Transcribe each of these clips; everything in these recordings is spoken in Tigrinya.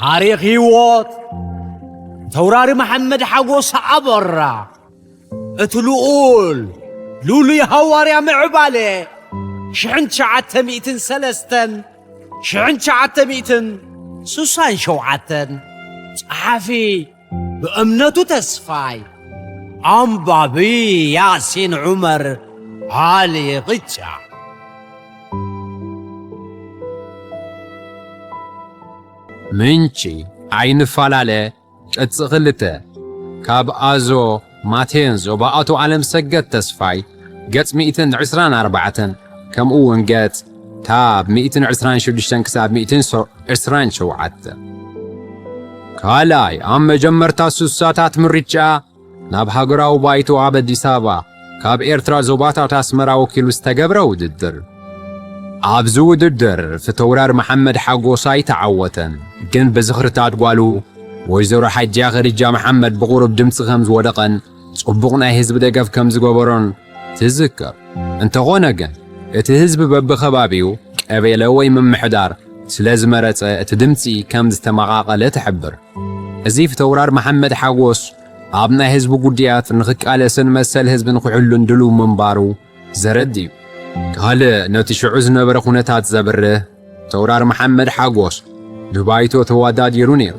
ታሪኽ ህይወት ተውራሪ መሓመድ ሓጎስ ኣበራ፣ እቲ ልኡል ልሉይ ሃዋርያ ምዕባለ፣ ሽሕን ትሽዓተ ሚእትን ሰለስተን፣ ሽሕን ትሽዓተ ሚእትን ስሳን ሸውዓተን። ጸሓፊ ብእምነቱ ተስፋይ፣ ኣንባቢ ያሲን ዑመር ዓሊ ቕጫ። ምንጪ፣ ዓይኒ ፈላለ፣ ቅጽ ክልተ፣ ካብ ኣዞ ማቴንዞ ብኣቶ ኣለምሰገድ ተስፋይ፣ ገጽ ሚእትን ዕስራን ኣርባዕተን፣ ከምኡ እውን ገጽ ታብ ሚእትን ዕስራን ሽዱሽተን ክሳብ ሚእትን ዕስራን ሸውዓተን። ካልኣይ፣ ኣብ መጀመርታ ሱሳታት ምርጫ ናብ ሃገራዊ ባይቶ ኣብ ኣዲስ ኣበባ ካብ ኤርትራ ዞባታት ኣስመራ ወኪሉ ዝተገብረ ውድድር። ኣብዚ ውድድር ፊተውራር መሓመድ ሓጎስ ኣይተዓወተን፣ ግን ብዝኽርታት ጓሉ ወይዘሮ ሓጅያ ኸዲጃ መሓመድ ብቑሩብ ድምፂ ከም ዝወደቐን ጽቡቕ ናይ ህዝቢ ደገፍ ከም ዝገበሮን ትዝከር። እንተኾነ ግን እቲ ህዝቢ በብኸባቢኡ ቀቤለ ወይ ምምሕዳር ስለ ዝመረጸ እቲ ድምፂ ከም ዝተመቓቐለ ትሕብር። እዚ ፊተውራር መሓመድ ሓጎስ ኣብ ናይ ህዝቢ ጉዳያት ንኽቃለስን መሰል ህዝቢ ንኽሕሉን ድሉው ምንባሩ ዘረድእ እዩ። ካልእ ነቲ ሽዑ ዝነበረ ኩነታት ዘብርህ፣ ተውራር መሓመድ ሓጎስ ንባይቶ ተወዳዲሩ ነይሩ።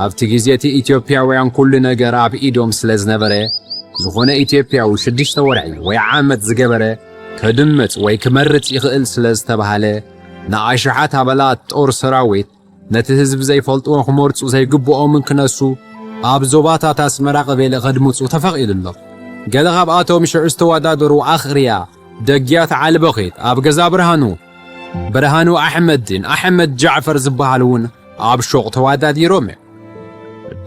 ኣብቲ ግዜ እቲ ኢትዮጵያውያን ኩሉ ነገር ኣብ ኢዶም ስለ ዝነበረ፣ ዝኾነ ኢትዮጵያዊ ሽዱሽተ ወርሒ ወይ ዓመት ዝገበረ ከድምጽ ወይ ክመርጽ ይኽእል ስለ ዝተባህለ፣ ንኣሽሓት ኣባላት ጦር ሰራዊት ነቲ ህዝቢ ዘይፈልጥዎ ክመርጹ ዘይግብኦምን ክነሱ ኣብ ዞባታት ኣስመራ ቀቤለ ከድምጹ ተፈቒዱሎም። ገለ ካብኣቶም ሽዑ ዝተወዳደሩ ኣኽርያ፣ ደግያት ዓሊ በኺት፣ ኣብ ገዛ ብርሃኑ፣ ብርሃኑ ኣሕመድን ኣሕመድ ጃዕፈር ዝበሃል እውን ኣብ ሹቕ ተወዳዲሮም እዮም።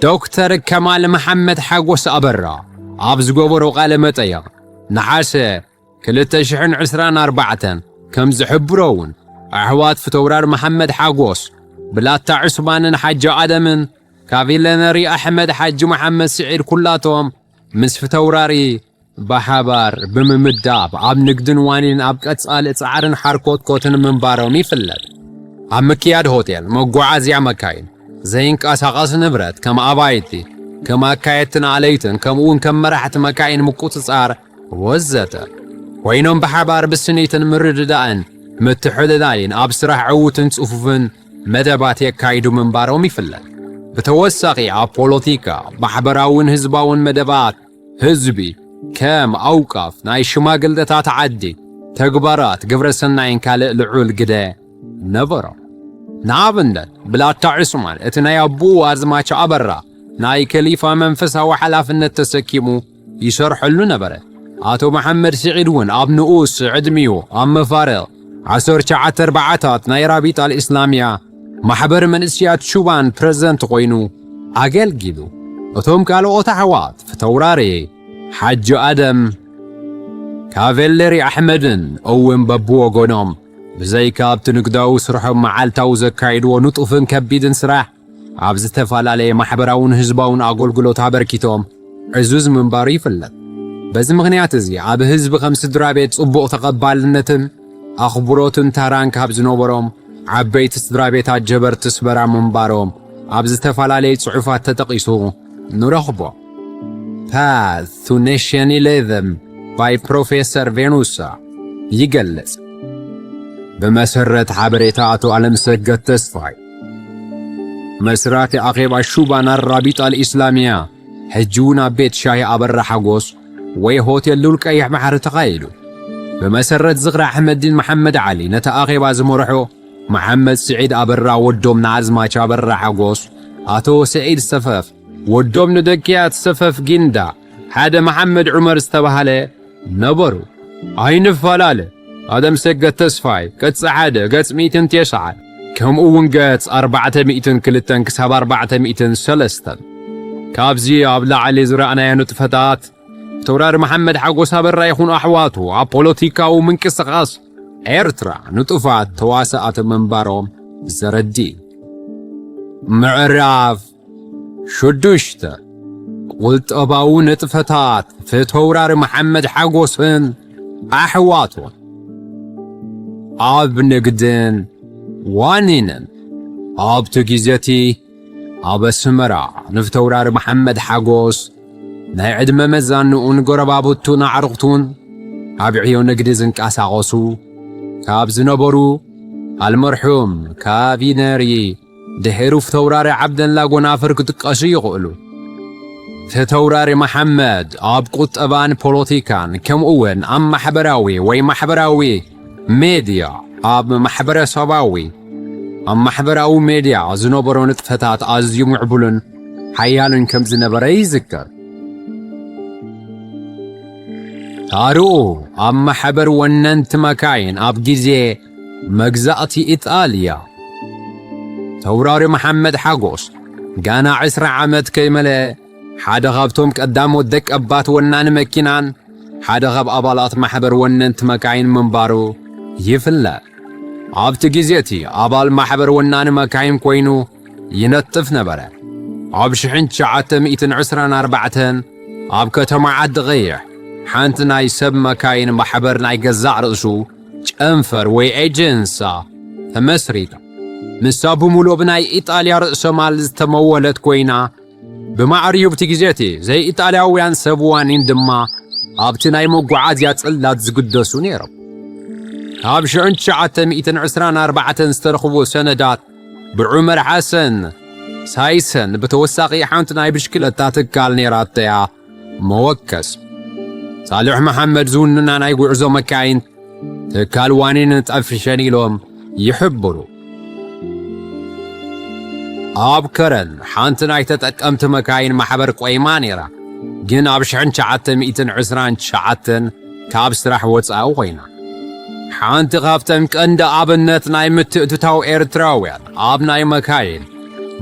ዶክተር ከማል መሓመድ ሓጎስ ኣበራ ኣብ ዝገበሮ ቃለ መጠይቕ፣ ነሓሰ ክልተ ሽሕን ዕስራን ኣርባዕተን ከም ዝሕብሮ እውን፣ ኣሕዋት ፊተውራር መሓመድ ሓጎስ፣ ብላታ ዑስማንን ሓጂ ኣደምን፣ ካቪለነሪ ኣሕመድ ሓጂ መሓመድ ስዒድ ኩላቶም ምስ ፊተውራሪ ብሓባር ብምምዳብ ኣብ ንግድን ዋኒን ኣብ ቀጻሊ ጻዕርን ሓርኮትኮትን ምንባሮም ይፍለጥ። ኣብ ምክያድ ሆቴል፣ መጓዓዝያ መካይን፣ ዘይንቀሳቐስ ንብረት ከም ኣባይቲ፣ ከም ኣካየድትን ኣለይትን፣ ከምኡ እውን ከም መራሕቲ መካይን ምቁጽጻር ወዘተ ኮይኖም ብሓባር ብስኒትን ምርድዳእን ምትሕልላይን ኣብ ስራሕ ዕዉትን ጽፉፍን መደባት የካይዱ ምንባሮም ይፍለጥ። ብተወሳኺ ኣብ ፖለቲካ፣ ማሕበራውን ህዝባውን መደባት ህዝቢ ከም ኣውቃፍ፣ ናይ ሽማግለታት ዓዲ፣ ተግባራት ግብረ ሰናይን ካልእ ልዑል ግደ ነበሮም። ንኣብነት ብላታ ዑስማን እቲ ናይ ኣቦኡ ኣዝማች ኣበራ ናይ ከሊፋ መንፈሳዊ ሓላፍነት ተሰኪሙ ይሰርሐሉ ነበረ። ኣቶ መሓመድ ስዒድ እውን ኣብ ንኡስ ዕድሚኡ ኣብ መፋርቕ ዓሰርተ ትሽዓተ ኣርባዓታት ናይ ራቢጣ ኣልእስላምያ ማሕበር መንእስያት ሹባን ፕረዚደንት ኮይኑ ኣገልጊሉ። እቶም ካልኦት ኣሕዋት ፊተውራሪ ሓጂ ኣደም፣ ካቬለሪ ኣሕመድን እውን በብወገኖም ብዘይካ ኣብቲ ንግዳዊ ስርሖም መዓልታዊ ዘካይድዎ ንጡፍን ከቢድን ስራሕ ኣብ ዝተፈላለየ ማሕበራውን ህዝባውን ኣገልግሎት ኣበርኪቶም ዕዙዝ ምንባሩ ይፍለጥ። በዚ ምኽንያት እዚ ኣብ ህዝቢ ከም ስድራ ቤት ጽቡቕ ተቐባልነትን ኣኽብሮትን ታራን ካብ ዝነበሮም ዓበይቲ ስድራ ቤት ኣጀበርቲ ኣስመራ ምንባሮም ኣብ ዝተፈላለየ ጽሑፋት ተጠቒሱ ንረኽቦ። Path to Nationalism by ፕሮፌሰር ቬኑሳ ይገልጽ። ብመሰረት ሓበሬታ ኣቶ ኣለምሰገድ ተስፋይ፣ መስራቲ ኣኼባ ሹባን ኣራቢጣ ኣልኢስላሚያ፣ ሕጂ እውን ኣብ ቤት ሻሂ ኣበራ ሓጎስ ወይ ሆቴል ሉል ቀይሕ ባሕሪ ተኻይዱ። ብመሰረት ዝኽሪ ኣሕመዲን መሓመድ ዓሊ፣ ነቲ ኣኼባ ዝመርሖ መሓመድ ስዒድ ኣበራ፣ ወዶም ንኣዝማች ኣበራ ሓጎስ፣ ኣቶ ስዒድ ሰፈፍ፣ ወዶም ንደቅያት ሰፈፍ ጊንዳ፣ ሓደ መሓመድ ዑመር ዝተባህለ ነበሩ። ኣይንፈላለ፣ ኣደም ሰገድ ተስፋይ፣ ቅጽ ሓደ፣ ገጽ ሚእትን ተስዓን፣ ከምኡ እውን ገጽ ኣርባዕተ ሚእትን ክልተን ክሳብ ኣርባዕተ ሚእትን ሰለስተን። ካብዚ ኣብ ላዕሊ ዝረኣናዮ ንጥፈታት፣ ተውራሪ መሓመድ ሓጎስ ኣበራ ይኹን ኣሕዋቱ ኣብ ፖለቲካዊ ምንቅስቓስ ኤርትራ ንጡፋት ተዋሳእቲ ምንባሮም ዘረድእ እዩ። ምዕራፍ ሽዱሽተ፣ ቁጠባዊ ንጥፈታት ፊተውራሪ መሓመድ ሓጎስን ኣሕዋቱን። ኣብ ንግድን ዋኒንን ኣብቲ ግዜ እቲ ኣብ ኣስመራ ንፍተውራሪ መሓመድ ሓጎስ ናይ ዕድመ መዛንኡን ጎረባብቱን ኣዕርኽቱን ኣብ ዕዮ ንግዲ ዝንቀሳቐሱ ካብ ዝነበሩ ኣልመርሑም ካቪነሪ ድሒሩ ፍተውራሪ ዓብደላ ጎናፍር ክጥቀሱ ይኽእሉ። ፍተውራሪ መሓመድ ኣብ ቁጠባን ፖለቲካን ከምኡ እውን ኣብ ማሕበራዊ ወይ ማሕበራዊ ሜድያ ኣብ ማሕበረሰባዊ ኣብ ማሕበራዊ ሜድያ ዝነበሮ ንጥፈታት ኣዝዩ ምዕቡልን ሓያልን ከም ዝነበረ ይዝከር። ታርኡ ኣብ ማሕበር ወነንቲ መካይን ኣብ ግዜ መግዛእቲ ኢጣልያ ተውራሪ መሓመድ ሓጎስ ጋና ዕስራ ዓመት ከይመለአ ሓደ ካብቶም ቀዳሞት ደቀባት ወናኒ መኪናን ሓደ ካብ ኣባላት ማሕበር ወነንቲ መካይን ምንባሩ ይፍለጥ። ኣብቲ ግዜ እቲ ኣባል ማሕበር ወናኒ መካይን ኮይኑ ይነጥፍ ነበረ። ኣብ ሽሕን ትሽዓተ ሚእትን ዕስራን ኣርባዕተን ኣብ ከተማ ዓዲ ቐይሕ ሓንቲ ናይ ሰብ መካይን ማሕበር ናይ ገዛእ ርእሱ ጨንፈር ወይ ኤጀንሳ ተመስሪታ። ንሳ ብምሉእ ብናይ ኢጣልያ ርእሰ ማል ዝተመወለት ኮይና ብማዕርዩ ብቲ ግዜ እቲ ዘይኢጣልያውያን ሰብ ዋኒን ድማ ኣብቲ ናይ መጓዓዝያ ጽላት ዝግደሱ ነይሮም። ካብ ሽሕን ትሽዓተ ሚእትን ዕስራን ኣርባዕተን ዝተረኽቡ ሰነዳት ብዑመር ሓሰን ሳይሰን ብተወሳኺ ሓንቲ ናይ ብሽክለታ ትካል ነይራተያ መወከስ ሳልሕ መሓመድ ዝውንና ናይ ጉዕዞ መካይን ትካል ዋኒን ጠፊሸን ኢሎም ይሕብሩ። ኣብ ከረን ሓንቲ ናይ ተጠቀምቲ መካይን ማሕበር ቆይማ ነይራ፣ ግን ኣብ ሽሕን ትሽዓተ ሚእትን ዕስራን ትሽዓተን ካብ ስራሕ ወጻኢ ኮይና። ሓንቲ ካብተን ቀንዲ ኣብነት ናይ ምትእትታው ኤርትራውያን ኣብ ናይ መካይን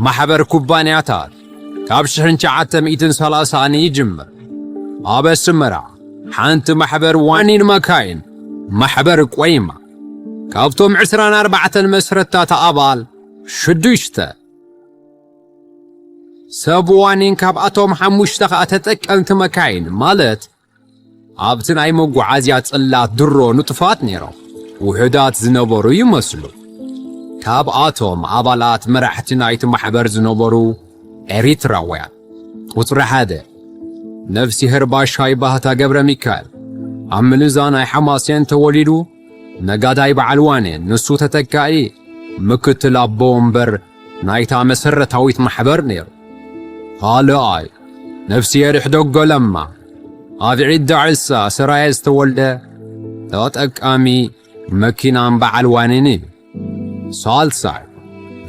ማሕበር ኩባንያታት ካብ ሽሕን ትሽዓተ ሚእትን ሰላሳን ይጅምር። ኣብ ኣስመራ ሓንቲ ማሕበር ዋኒን መካይን ማሕበር ቆይማ። ካብቶም ዕስራን ኣርባዕተን መስረታት ኣባል ሽዱሽተ ሰብ ዋኒን ካብኣቶም ሓሙሽተ ከኣ ተጠቀምቲ መካይን ማለት ኣብቲ ናይ መጓዓዝያ ጽላት ድሮ ንጡፋት ነይሮም ውሑዳት ዝነበሩ ይመስሉ። ካብኣቶም ኣባላት መራሕቲ ናይቲ ማሕበር ዝነበሩ ኤሪትራውያን። ቁጽሪ ሓደ ነፍሲሄር ባሻይ ባህታ ገብረ ሚካኤል ኣብ ምልዛ ናይ ሓማሴን ተወሊዱ ነጋዳይ በዓል ዋኔ ንሱ ተተካኢ ምክትል ኣቦ ወንበር ናይታ መሰረታዊት ማሕበር ነይሩ። ካልኣይ ነፍሲሄር ሕደጎ ለማ ኣብ ዒዳ ዕሳ ሰራየ ዝተወልደ ተጠቃሚ መኪናን በዓል ዋኒን እዩ። ሳልሳይ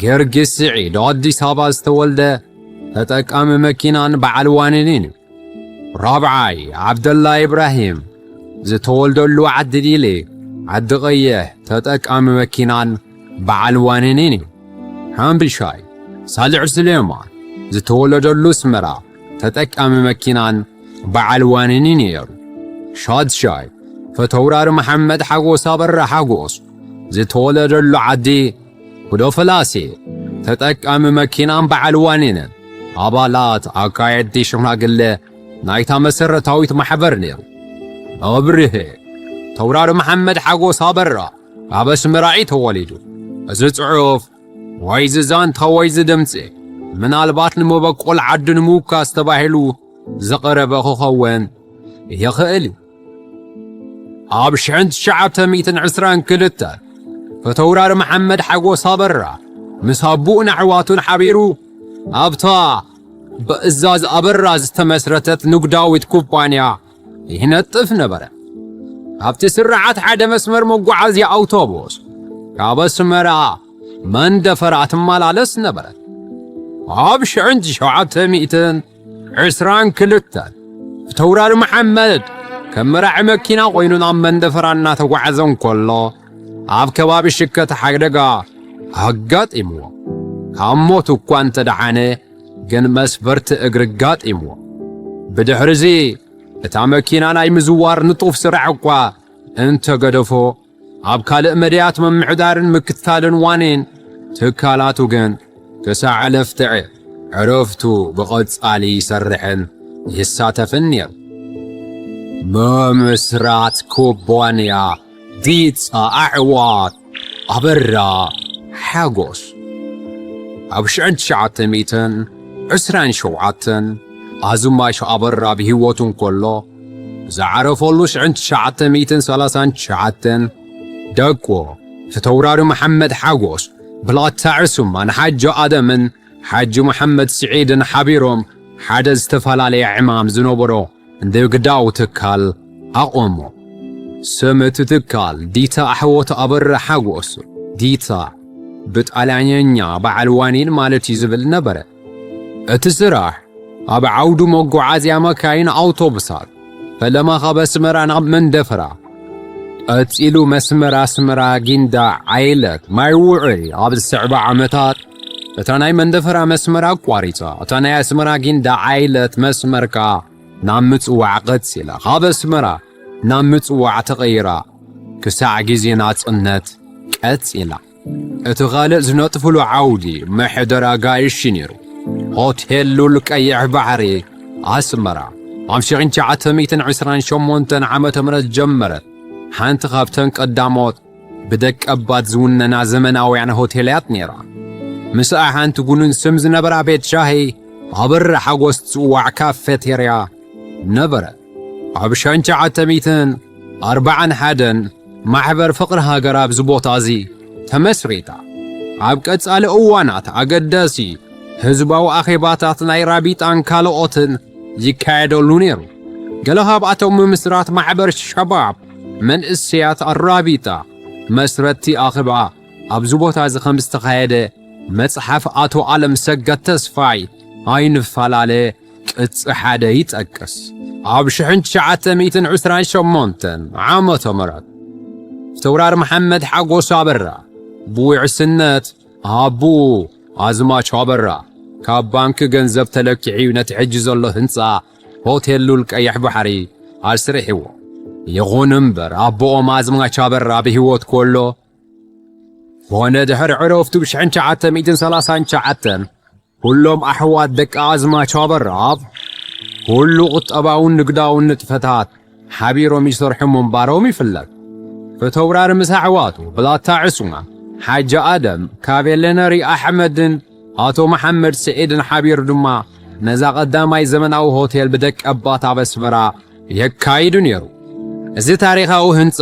ጊዮርጊስ ስዒድ ኣዲስ ኣበባ ዝተወልደ ተጠቃሚ መኪናን በዓል ዋኒንን እዩ። ራብዓይ ዓብደላ ኢብራሂም ዝተወልደሉ ዓዲ ዲሌ ዓዲ ቐይሕ ተጠቃሚ መኪናን በዓል ዋኒንን እዩ። ሓምሻይ ሳልሕ ስሌማን ዝተወለደሉ ኣስመራ ተጠቃሚ መኪናን በዓል ዋኒንን ነይሩ። ሻድሻይ ፈተውራሪ መሓመድ ሓጎስ ኣበራ ሓጎስ ዝተወለደሉ ዓዲ ኩዶ ፈላሴ ተጠቃሚ መኪናን በዓል ዋኒንን ኣባላት ኣካየድቲ ሽማግለ ናይታ መሰረታዊት ማሕበር ነይሩ። ኣብርሄ ተውራሪ መሓመድ ሓጎስ ኣበራ ኣብ ኣስመራ እዩ ተወሊዱ። እዚ ጽሑፍ ወይ እዚ ዛንታ ወይ እዚ ድምጺ ምናልባት ንመበቆል ዓዱ ንምውካስ ተባሂሉ ዝቐረበ ክኸውን ይኽእል እዩ። ኣብ ሽሕን ትሽዓተ ሚእትን ዕስራን ክልተን ፈተውራሪ መሓመድ ሓጎስ ኣበራ ምስ ኣቦኡን ኣሕዋቱን ሓቢሩ ኣብታ ብእዛዝ ኣበራ ዝተመስረተት ንግዳዊት ኩባንያ ይነጥፍ ነበረ። ኣብቲ ስርዓት ሓደ መስመር መጓዓዝያ ኣውቶቡስ ካብ ኣስመራ መንደፈራ ትመላለስ ነበረት። ኣብ ሽሕን ትሽዓተ ሚእትን ዕስራን ክልተን ብተውራሪ መሓመድ ከም መራሒ መኪና ኮይኑ ናብ መንደፈራ እናተጓዓዘ እንከሎ ኣብ ከባቢ ሽከት ሓደጋ ኣጋጢምዎ። ካብ ሞት እኳ እንተደሓነ ግን መስበርቲ እግሪ ኣጋጢምዎ። ብድሕርዚ እታ መኪና ናይ ምዝዋር ንጡፍ ስራሕ እኳ እንተገደፎ ኣብ ካልእ መድያት ምምሕዳርን ምክትታልን ዋኒን ትካላቱ ግን ክሳዕ ለፍትዕ ዕረፍቱ ብቐጻሊ ይሰርሕን ይሳተፍን ነይሩ። ምምስራት ኩባንያ ዲጻ ኣዕዋት ኣበራ ሓጎስ። ኣብ ሽሕን ትሽዓተ ሚእትን ዕስራን ሸውዓተን ኣዝማች ኣበራ ብህይወቱ እንከሎ፣ ዝዓረፈሉ ሽሕን ትሽዓተ ሚእትን ሰላሳን ትሽዓተን ደቁ፣ ፊተውራሪ መሓመድ ሓጎስ፣ ብላታ ዕሱማን ሓጂ ኣደምን ሓጂ መሓመድ ስዒድን ሓቢሮም ሓደ ዝተፈላለየ ዕማም ዝነበሮ ንግዳዊ ትካል ኣቖሙ። ስም እቲ ትካል ዲታ ኣሕዋት ኣበራ ሓጎስ፣ ዲታ፣ ብጣልያንኛ በዓል ዋኒን ማለት እዩ ዝብል ነበረ። እቲ ስራሕ ኣብ ዓውዱ መጓዓዝያ መካይን ኣውቶቡሳት፣ ፈለማ ካብ ኣስመራ ናብ መንደፈራ፣ ቀጺሉ መስመር ኣስመራ ጊንዳ ዓይለት ማይ ውዕይ ኣብ ዝስዕባ ዓመታት፣ እታ ናይ መንደፈራ መስመር ኣቋሪጻ፣ እታ ናይ ኣስመራ ጊንዳ ዓይለት መስመር ከኣ ናብ ምጽዋዕ ቀጺላ። ካብ ኣስመራ ናብ ምጽዋዕ ተቐይራ፣ ክሳዕ ግዜ ናጽነት ቀጺላ። እቲ ካልእ ዝነጥፍሉ ዓውዲ መሕደራ ጋይሽ እዩ ነይሩ። ሆቴል ሉል ቀይሕ ባሕሪ ኣስመራ፣ ኣብ ሽሕን ትሽዓተ ሚእትን ዕስራን ሸሞንተን ዓመተ ምህረት ጀመረት። ሓንቲ ካብተን ቀዳሞት ብደቀባት ዝውነና ዘመናውያን ሆቴላት ነይራ። ምስኣ ሓንቲ ጉኑን ስም ዝነበራ ቤት ሻሂ ኣበራ ሓጎስ ትጽዋዕ ካፌቴርያ ነበረ። ኣብ ሽሕን ትሽዓተ ሚእትን ኣርባዓን ሓደን ማሕበር ፍቕሪ ሃገር ኣብዚ ቦታ እዚ ተመስሪታ። ኣብ ቀጻሊ እዋናት ኣገዳሲ ህዝባዊ ኣኼባታት ናይ ራቢጣን ካልኦትን ይካየደሉ ነይሩ። ገለ ካብኣቶም ምምስራት ማሕበር ሸባብ መንእሰያት ኣራቢጣ መስረቲ ኣኼባ ኣብዚ ቦታ እዚ ከም ዝተኻየደ መጽሓፍ ኣቶ ኣለም ሰገድ ተስፋይ ኣይንፈላለ ቅጺ ሓደ ይጠቅስ። ኣብ ሽሕን ትሽዓተ ሚእትን ዕስራን ሸሞንተን ዓመተ ምህረት ፊተውራሪ መሓመድ ሓጎስ ኣበራ ብውዕስነት ኣቦኡ ኣዝማች ኣበራ ካብ ባንክ ገንዘብ ተለኪዑ ነቲ ሕጂ ዘሎ ህንጻ ሆቴል ሉል ቀይሕ ባሕሪ ኣስሪሕዎ። ይኹን እምበር ኣቦኦም ኣዝማች ኣበራ ብህይወት ከሎ ኮነ ድሕሪ ዕረፍቱ ብሽሕን ትሽዓተ ሚእትን ሰላሳን ትሽዓተን ኩሎም ኣሕዋት ደቂ ኣዝማች ኣበራ ኣብ ኩሉ ቁጠባውን ንግዳውን ንጥፈታት ሓቢሮም ይሰርሑ ምንባሮም ይፍለጥ። ፊተውራሪ ምስ ኣሕዋቱ ብላታ ዕሱማ፣ ሓጂ ኣደም፣ ካቬለነሪ ኣሕመድን ኣቶ መሓመድ ስዒድን ሓቢሩ ድማ ነዛ ቀዳማይ ዘመናዊ ሆቴል ብደቀባት ኣብ ኣስመራ የካይዱ ነይሩ። እዚ ታሪኻዊ ህንጻ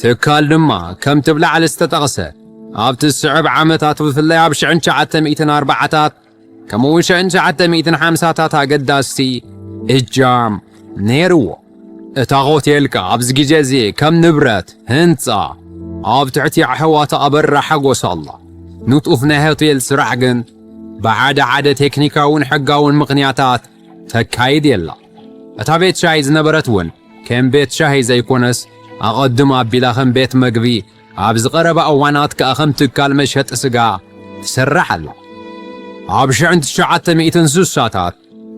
ትካል ድማ ከምቲ ብላዕሊ ዝተጠቕሰ ኣብቲ ዝስዕብ ዓመታት ብፍላይ ኣብ ሽሕን ትሽዓተ ሚእትን ኣርባዓታት ከምኡ እውን ሽሕን ትሽዓተ ሚእትን ሓምሳታት ኣገዳሲ እጃም ነይርዎ። እታ ሆቴል ከኣ ኣብዚ ግዜ እዚ ከም ንብረት ህንጻ ኣብ ትሕቲ ኣሕዋት ኣበራ ሓጎስ ኣላ። ንጡፍ ናይ ሆቴል ስራሕ ግን ብሓደ ሓደ ቴክኒካውን ሕጋውን ምኽንያታት ተካይድ የላ። እታ ቤት ሻሂ ዝነበረት እውን ከም ቤት ሻሂ ዘይኮነስ ኣቐድም ኣቢላ ከም ቤት መግቢ ኣብ ዝቐረባ እዋናት ከኣ ከም ትካል መሸጢ ስጋ ትሰርሕ ኣላ። ኣብ ሽሕን ትሽዓተ ሚእትን ስሳታት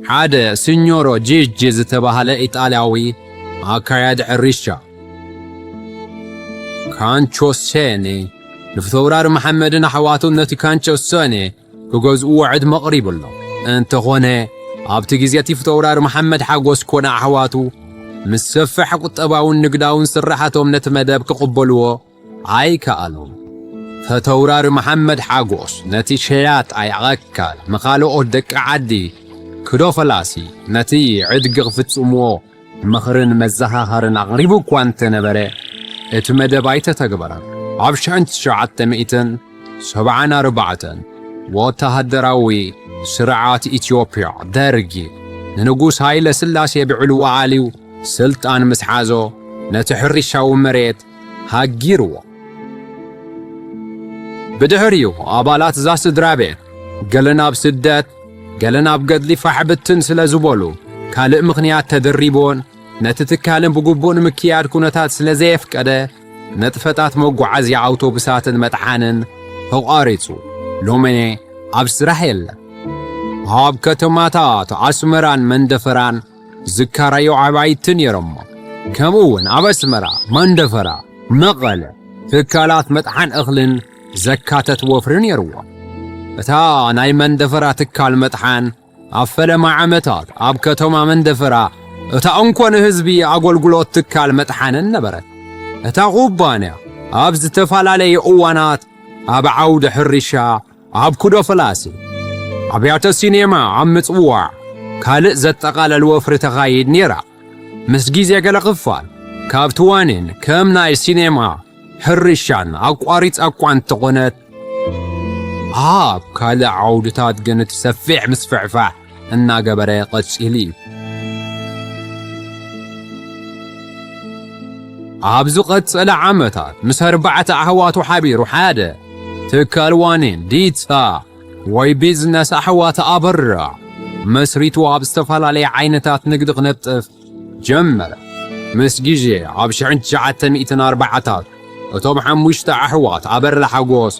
ሓደ ሲኞሮ ጂጂ ዝተባህለ ኢጣልያዊ ኣካያዲ ሕርሻ ካንቾ ሴኒ ንፊተውራሪ መሓመድን ኣሕዋቱን ነቲ ካንቾ ሴኒ ክገዝእዎ ዕድመ ኣቕሪቡ ኣሎ። እንተኾነ ኣብቲ ግዜ እቲ ፊተውራሪ መሓመድ ሓጎስ ኮነ ኣሕዋቱ ምስ ሰፍሕ ቁጠባውን ንግዳውን ስራሓቶም ነቲ መደብ ክቕበልዎ ኣይከኣሉን። ፈተውራሪ መሓመድ ሓጎስ ነቲ ሸያጣይ ኣካል ንኻልኦት ደቂ ዓዲ ክዶ ፈላሲ ነቲ ዕድጊ ክፍጽምዎ ምኽርን መዘኻኸርን ኣቕሪቡ እኳ እንተነበረ፣ እቲ መደብ ኣይተተግበረን። ኣብ ሽሕን ትሽዓተ ሚእትን ሰብዓን ኣርባዕተን ወተሃደራዊ ስርዓት ኢትዮጵያ ደርጊ ንንጉስ ሃይለ ስላሴ ብዕልዋ ኣልዩ ስልጣን ምስ ሓዞ፣ ነቲ ሕርሻዊ መሬት ሃጊርዎ። ብድሕሪኡ ኣባላት እዛ ስድራ ቤት ገለ ናብ ስደት፣ ገለ ናብ ገድሊ ፋሕ ብትን ስለ ዝበሉ፣ ካልእ ምኽንያት ተደሪቦን ነቲ ትካልን ብግቡእ ንምክያድ ኩነታት ስለ ዘየፍቀደ፣ ንጥፈታት መጓዓዝያ ኣውቶቡሳትን መጥሓንን ተቋሪጹ። ሎሜ ኣብ ስራሕ የለን። ኣብ ከተማታት ኣስመራን መንደፈራን ዝካረዩ ኣባይቲ ነይሮሞ። ከምኡ እውን ኣብ ኣስመራ፣ መንደፈራ፣ መቐለ ትካላት መጥሓን እኽልን ዘካተት ወፍሪ ነይርዎ። እታ ናይ መንደፈራ ትካል መጥሓን ኣብ ፈለማ ዓመታት ኣብ ከተማ መንደፈራ እታ እንኮ ንህዝቢ ኣገልግሎት ትካል መጥሓንን ነበረት። እታ ኩባንያ ኣብ ዝተፈላለየ እዋናት ኣብ ዓውዲ ሕርሻ፣ ኣብ ኩዶ ፈላሲ ኣብያተ ሲኔማ ኣብ ምጽዋዕ ካልእ ዘጠቓለል ወፍሪ ተኻይድ ነይራ። ምስ ግዜ ገለ ክፋል ካብቲ ዋኒን ከም ናይ ሲኔማ ሕርሻን ኣቋሪጻ እኳ እንተኾነት፣ ኣብ ካልእ ዓውድታት ግን እቲ ሰፊሕ ምስፍሕፋሕ እናገበረ ቀጺሉ እዩ። ኣብ ዝቐጸለ ዓመታት ምስ ኣርባዕተ ኣሕዋቱ ሓቢሩ ሓደ ትካል ዋኒን ዲታ ወይ ቢዝነስ ኣሕዋት ኣበራ መስሪቱ ኣብ ዝተፈላለየ ዓይነታት ንግዲ ክነጥፍ ጀመረ። ምስ ግዜ ኣብ ሽሕን ትሽዓተ ሚእትን ኣርባዓታት እቶም ሓሙሽተ ኣሕዋት ኣበራ ሓጎስ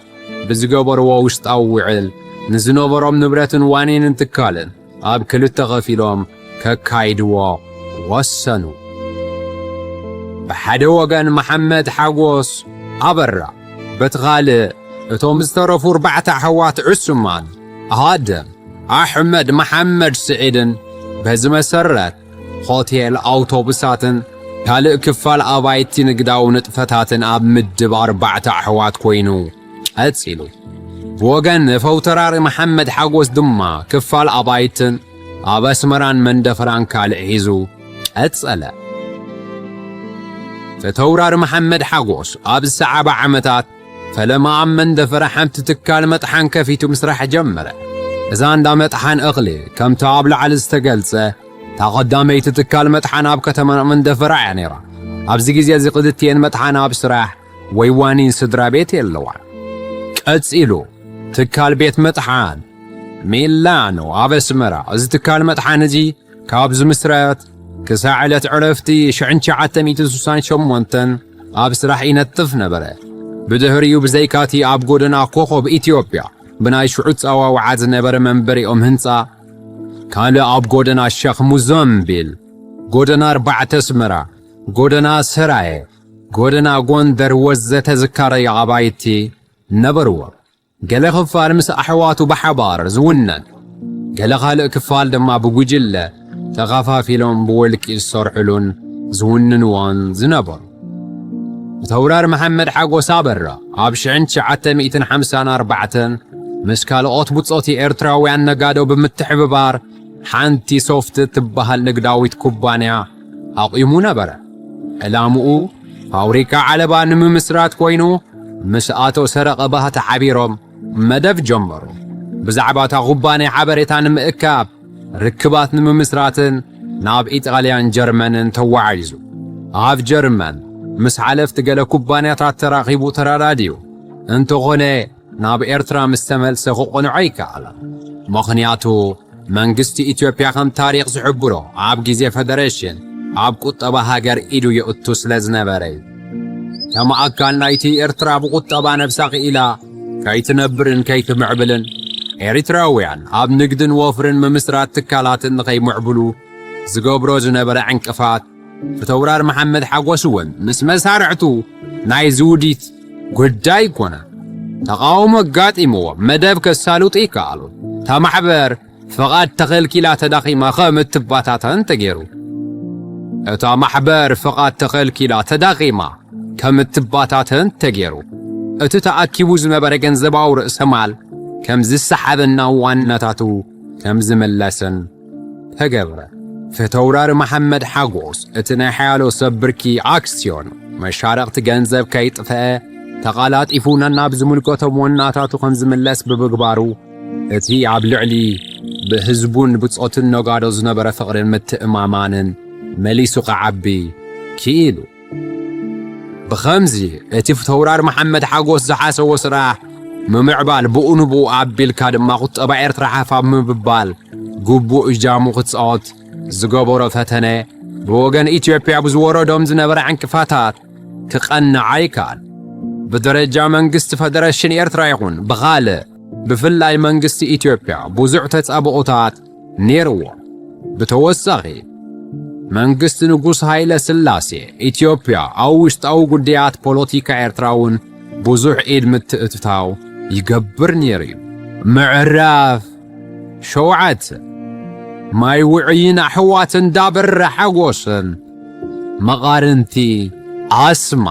ብዝገበርዎ ውሽጣዊ ውዕል ንዝነበሮም ንብረትን ዋኒንን ትካልን ኣብ ክልተ ከፊሎም ከካይድዎ ወሰኑ። ብሓደ ወገን መሓመድ ሓጎስ ኣበራ፣ በቲ ካልእ እቶም ዝተረፉ ኣርባዕተ ኣሕዋት ዑስማን፣ ኣደም፣ ኣሕመድ፣ መሓመድ ስዒድን። በዚ መሰረት ሆቴል፣ ኣውቶቡሳትን ካልእ ክፋል ኣባይቲ ንግዳዊ ንጥፈታትን ኣብ ምድብ ኣርባዕተ ኣሕዋት ኮይኑ ቀጺሉ። ብወገን ፈውተራሪ መሓመድ ሓጎስ ድማ ክፋል ኣባይትን ኣብ ኣስመራን መንደፈራን ካልእ ሒዙ ቀጸለ። ፈተውራሪ መሓመድ ሓጎስ ኣብ ዝሰዓበ ዓመታት ፈለማ ኣብ መንደፈራ ሓንቲ ትካል መጥሓን ከፊቱ ምስራሕ ጀመረ። እዛ እንዳ መጥሓን እኽሊ ከምቲ ኣብ ላዕሊ ዝተገልጸ እታ ቀዳመይቲ ትካል መጥሓን ኣብ ከተማ መንደፈራ እያ ነይራ። ኣብዚ ግዜ እዚ ክልቲኤን መጥሓን ኣብ ስራሕ ወይ ዋኒን ስድራ ቤት የለዋን። ቀጺሉ ትካል ቤት መጥሓን ሚላኖ ኣብ ኣስመራ። እዚ ትካል መጥሓን እዚ ካብ ዝምስረት ክሳዕ ዕለት ዕረፍቲ ሽሕን ትሽዓተ ሚእትን ስሳን ሸሞንተን ኣብ ስራሕ ይነጥፍ ነበረ። ብድሕሪኡ ብዘይካቲ ኣብ ጎደና ኮኾብ ኢትዮጵያ ብናይ ሽዑ ጸዋውዓ ዝነበረ መንበሪኦም ህንጻ፣ ካልእ ኣብ ጎደና ሸኽ ሙዘምቢል፣ ጎደና ኣርባዕተ ኣስመራ፣ ጎደና ሰራየ፣ ጎደና ጎንደር ወዘተ ዝካረዩ ኣባይቲ ነበርዎ። ገለ ክፋል ምስ ኣሕዋቱ ብሓባር ዝውነን፣ ገለ ካልእ ክፋል ድማ ብጉጅለ ተኸፋፊሎም ብወልቂ ዝሰርሑሉን ዝውንንዎን ዝነበሩ። ፊተውራሪ መሓመድ ሓጎስ ኣበራ ኣብ ሽሕን ትሽዓተ ሚእትን ሓምሳን ኣርባዕተን ምስ ካልኦት ብጾቲ ኤርትራውያን ነጋዶ ብምትሕብባር ሓንቲ ሶፍት እትበሃል ንግዳዊት ኩባንያ ኣቑሙ ነበረ። ዕላምኡ ፋብሪካ ዓለባ ንምምስራት ኮይኑ፣ ምስ ኣቶ ሰረቐ ባህታ ሓቢሮም መደብ ጀመሩ። ብዛዕባ እታ ኩባንያ ሓበሬታ ንምእካብ፣ ርክባት ንምምስራትን ናብ ኢጣልያን ጀርመንን ተዋዒዙ። ኣብ ጀርመን ምስ ሓለፍቲ ገለ ኩባንያታት ተራኺቡ ተረዳዲኡ። እንተኾነ ናብ ኤርትራ ምስ ተመልሰ ክቕንዖ ኣይከኣለን። ምኽንያቱ መንግስቲ ኢትዮጵያ ከም ታሪኽ ዝሕብሮ ኣብ ግዜ ፈደረሽን ኣብ ቁጠባ ሃገር ኢዱ የእቱ ስለ ዝነበረ እዩ። ከም ኣካል ናይቲ ኤርትራ ብቁጠባ ነብሳ ክኢላ ከይትነብርን ከይትምዕብልን ኤሪትራውያን ኣብ ንግድን ወፍርን ምምስራት ትካላትን ንኸይምዕብሉ ዝገብሮ ዝነበረ ዕንቅፋት ፊተውራሪ መሓመድ ሓጎስ እውን ምስ መሳርሕቱ ናይ ዝውዲት ጉዳይ ኣይኮነን። ተቓውሞ ኣጋጢምዎ መደብ ከሳልጡ ይከኣሉ። እታ ማሕበር ፍቓድ ተኸልኪላ ተዳኺማ ከም እትባታተን ተገይሩ። እታ ማሕበር ፍቓድ ተኸልኪላ ተዳኺማ ከም እትባታተን ተገይሩ። እቲ ተኣኪቡ ዝነበረ ገንዘባዊ ርእሰ ማል ከም ዝሰሓብን ናብ ዋናታቱ ከም ዝምለስን ተገብረ። ፊተውራሪ መሓመድ ሓጎስ እቲ ናይ ሓያሎ ሰብ ብርኪ ኣክስዮን መሻረኽቲ ገንዘብ ከይጥፍአ ተቓላጢፉ ነናብ ዝምልከቶም ዋናታቱ ከም ዝምለስ ብምግባሩ፣ እቲ ኣብ ልዕሊ ብህዝቡን ብጾትን ነጋዶ ዝነበረ ፍቕርን ምትእማማንን መሊሱ ክዓቢ ክኢሉ። ብኸምዚ እቲ ፊተውራሪ መሓመድ ሓጎስ ዝሓሰቦ ስራሕ ምምዕባል ብኡ ንብኡ ኣቢልካ ድማ ቁጠባ ኤርትራ ሓፍ ኣብ ምብባል ግቡእ እጃሙ ክጻወት ዝገበሮ ፈተነ ብወገን ኢትዮጵያ ብዝወረዶም ዝነበረ ዕንቅፋታት ክቐንዕ ኣይከኣል። ብደረጃ መንግስቲ ፈደረሽን ኤርትራ ይኹን ብኻልእ ብፍላይ መንግስቲ ኢትዮጵያ ብዙሕ ተጻብኦታት ነይርዎ። ብተወሳኺ መንግስቲ ንጉስ ሃይለ ስላሴ ኢትዮጵያ ኣብ ውሽጣዊ ጉዳያት ፖለቲካ ኤርትራ እውን ብዙሕ ኢድ ምትእትታው ይገብር ነይሩ እዩ። ምዕራፍ ሸውዓተ፣ ማይ ውዑይን ኣሕዋት እንዳበረ ሓጎስን መቓርንቲ ኣስማ።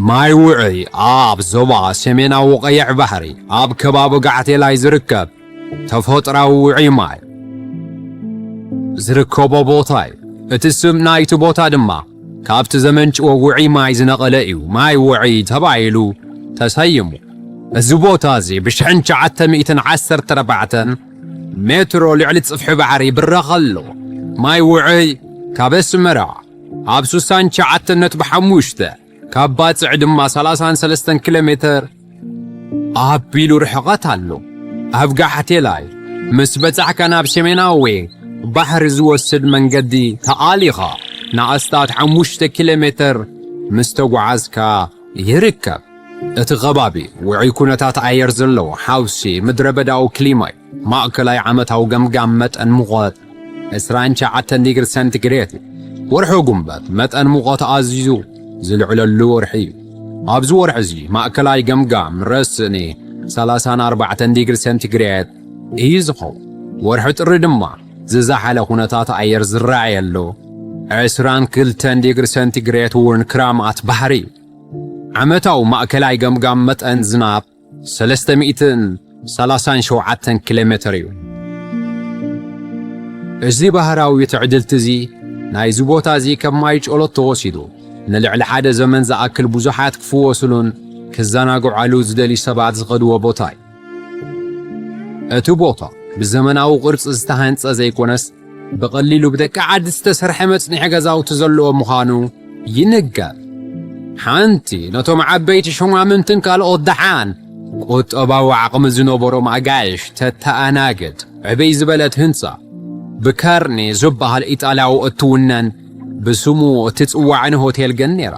ማይ ውዑይ ኣብ ዞባ ሰሜናዊ ቀይሕ ባሕሪ ኣብ ከባቢ ጋዕቴላይ ዝርከብ ተፈጥራዊ ውዑይ ማይ ዝርከቦ ቦታ እዩ። እቲ ስም ናይቲ ቦታ ድማ ካብቲ ዘመንጭዎ ውዑይ ማይ ዝነቐለ እዩ። ማይ ውዑይ ተባሂሉ ተሰይሙ። እዚ ቦታ እዚ ብሽሕን ትሽዓተ ሚእትን ዓሰርተ ኣርባዕተን ሜትሮ ልዕሊ ጽፍሒ ባሕሪ ይብረኸ ኣሎ። ማይ ውዑይ ካብ ኣስመራ ኣብ ስሳን ትሽዓተን ነጥቢ ሓሙሽተ ካብ ባጽዕ ድማ ሰላሳን ሰለስተን ኪሎ ሜትር ኣቢሉ ርሕቐት ኣሎ። ኣብ ጋሕቴላይ ምስ በጻሕካ ናብ ሰሜናዊ ባሕሪ ዝወስድ መንገዲ ተኣሊኻ ንኣስታት ሓሙሽተ ኪሎ ሜትር ምስ ተጓዓዝካ ይርከብ። እቲ ከባቢ ውዑይ ኩነታት ኣየር ዘለዎ ሓውሲ ምድረ በዳዊ ክሊማ እዩ። ማእከላይ ዓመታዊ ገምጋም መጠን ሙቐት ዕስራን ትሽዓተን ዲግሪ ሴንቲግሬድ እዩ። ወርሒ ጉንበት መጠን ሙቐት ኣዝዩ ዝልዕለሉ ወርሒ እዩ። ኣብዚ ወርሒ እዚ ማእከላይ ገምጋም ረስኒ ሰላሳን ኣርባዕተን ዲግሪ ሴንቲግሬድ እዩ ዝኸውን። ወርሒ ጥሪ ድማ ዝዛሓለ ኩነታት ኣየር ዝረኣየሉ ዕስራን ክልተን ዲግሪ ሴንቲግሬድ እውን ክራማት ባሕሪ እዩ። ዓመታዊ ማእከላይ ገምጋም መጠን ዝናብ ሰለስተ ሚእትን ሰላሳን ሸውዓተን ኪሎ ሜትር እዩ። እዚ ባህራዊ ትዕድልቲ እዚ ናይዚ ቦታ እዚ ከም ማይ ጨሎት ተወሲዱ ንልዕሊ ሓደ ዘመን ዝኣክል ብዙሓት ክፍወሱሉን ክዘናግዓሉ ዝደልዩ ሰባት ዝኸድዎ ቦታ እዩ። እቲ ቦታ ብዘመናዊ ቅርጺ ዝተሃንጸ ዘይኮነስ ብቐሊሉ ብደቂ ዓዲ ዝተሰርሐ መጽንሒ ገዛውቲ ዘለዎ ምዃኑ ይንገር። ሓንቲ ነቶም ዓበይቲ ሹማምንትን ካልኦት ደሓን ቁጠባዊ ዓቕሚ ዝነበሮም ኣጋይሽ ተተኣናግድ ዕብይ ዝበለት ህንጻ ብካርኒ ዝበሃል ኢጣልያዊ እትውነን ብስሙ እትጽዋዕን ሆቴል ግን ነይራ።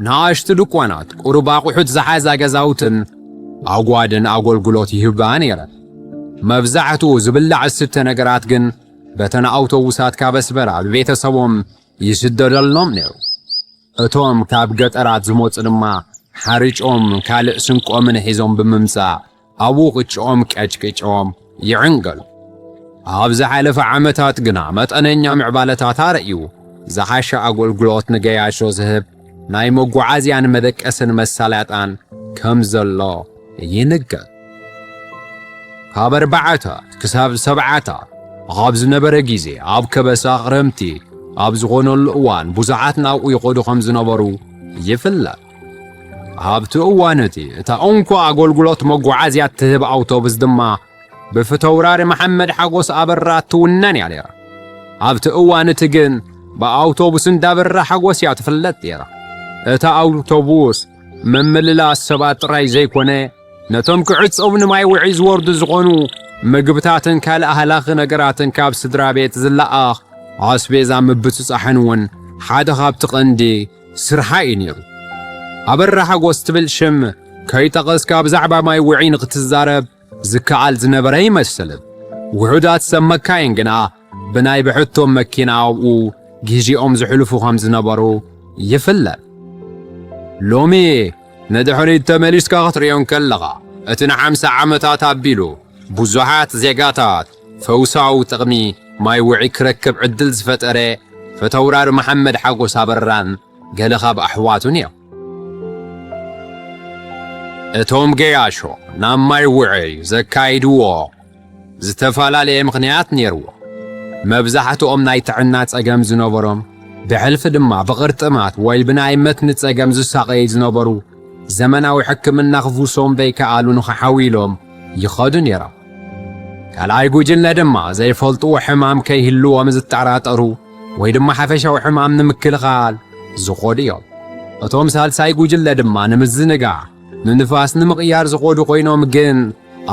ንኣሽቱ ድኳናት፣ ቁሩብ ኣቑሑት ዝሓዛ ገዛውትን ኣጓድን ኣገልግሎት ይህባ ነይረን። መብዛሕትኡ ዝብላዕ ዝስተ ነገራት ግን በተን ኣውቶቡሳት ካብ ኣስመራ ብቤተሰቦም ይስደደሎም ነይሩ። እቶም ካብ ገጠራት ዝመጹ ድማ ሓርጮም ካልእ ስንቆምን ሒዞም ብምምጻእ ኣብኡ ቅጭኦም ቀጭቅጭኦም ይዕንገሉ። ኣብ ዝሓለፈ ዓመታት ግና መጠነኛ ምዕባለታት ኣርእዩ ዝሓሸ ኣገልግሎት ንገያሾ ዝህብ ናይ መጓዓዝያን መደቀስን መሳለጥያን ከም ዘሎ ይንገር። ካብ ኣርባዓታት ክሳብ ሰብዓታት ኣብ ዝነበረ ግዜ ኣብ ከበሳ ክረምቲ ኣብ ዝኾነሉ እዋን ብዙሓት ናብኡ ይኸዱ ከም ዝነበሩ ይፍለጥ። ኣብቲ እዋን እቲ እታ እንኮ ኣገልግሎት መጓዓዝያ እትህብ ኣውቶቡስ ድማ ብፊተውራሪ መሓመድ ሓጎስ ኣበራ ትውነን እያ ነይራ። ኣብቲ እዋን እቲ ግን ብኣውቶቡስ እንዳበራ ሓጎስ እያ ትፍለጥ ነይራ። እታ ኣውቶቡስ ምምልላስ ሰባት ጥራይ ዘይኮነ ነቶም ክዕጸቡ ንማይ ውዒ ዝወርዱ ዝኾኑ ምግብታትን ካልእ ሃላኺ ነገራትን ካብ ስድራ ቤት ዝለኣኽ ኣስቤዛ ምብጽጻሕን እውን ሓደ ካብቲ ቀንዲ ስርሓ እዩ ነይሩ። ኣበራ ሓጎስ ትብል ሽም ከይጠቐስካ ብዛዕባ ማይ ውዒ ንክትዛረብ ዝከኣል ዝነበረ ኣይመስልን። ውሑዳት ሰብ መካይን ግና ብናይ ብሕቶም መኪና ኣብኡ ግዜኦም ዝሕልፉ ከም ዝነበሩ ይፍለጥ። ሎሚ ንድሕሪት ተመሊስካ ክትርእዮ እንከለኻ፣ እቲ ንሓምሳ ዓመታት ኣቢሉ ብዙሓት ዜጋታት ፈውሳዊ ጥቕሚ ማይ ውዒ ክረክብ ዕድል ዝፈጠረ ፊተውራሪ መሓመድ ሓጎስ ኣበራን ገለ ካብ ኣሕዋቱን እዮም። እቶም ገያሾ ናብ ማይ ውዑይ ዘካይድዎ ዝተፈላለየ ምኽንያት ነይርዎ። መብዛሕትኦም ናይ ጥዕና ጸገም ዝነበሮም፣ ብሕልፊ ድማ ብቕርጥማት ወይ ብናይ መትኒ ጸገም ዝሳቐዩ ዝነበሩ፣ ዘመናዊ ሕክምና ክፍውሶም ዘይከኣሉ ንኽሓውዩ ኢሎም ይኸዱ ነይሮም። ካልኣይ ጉጅለ ድማ ዘይፈልጥዎ ሕማም ከይህልዎም ዝጠራጠሩ ወይ ድማ ሓፈሻዊ ሕማም ንምክልኻል ዝኾዱ እዮም። እቶም ሳልሳይ ጉጅለ ድማ ንምዝንጋዕ፣ ንንፋስ ንምቕያር ዝኾዱ ኮይኖም ግን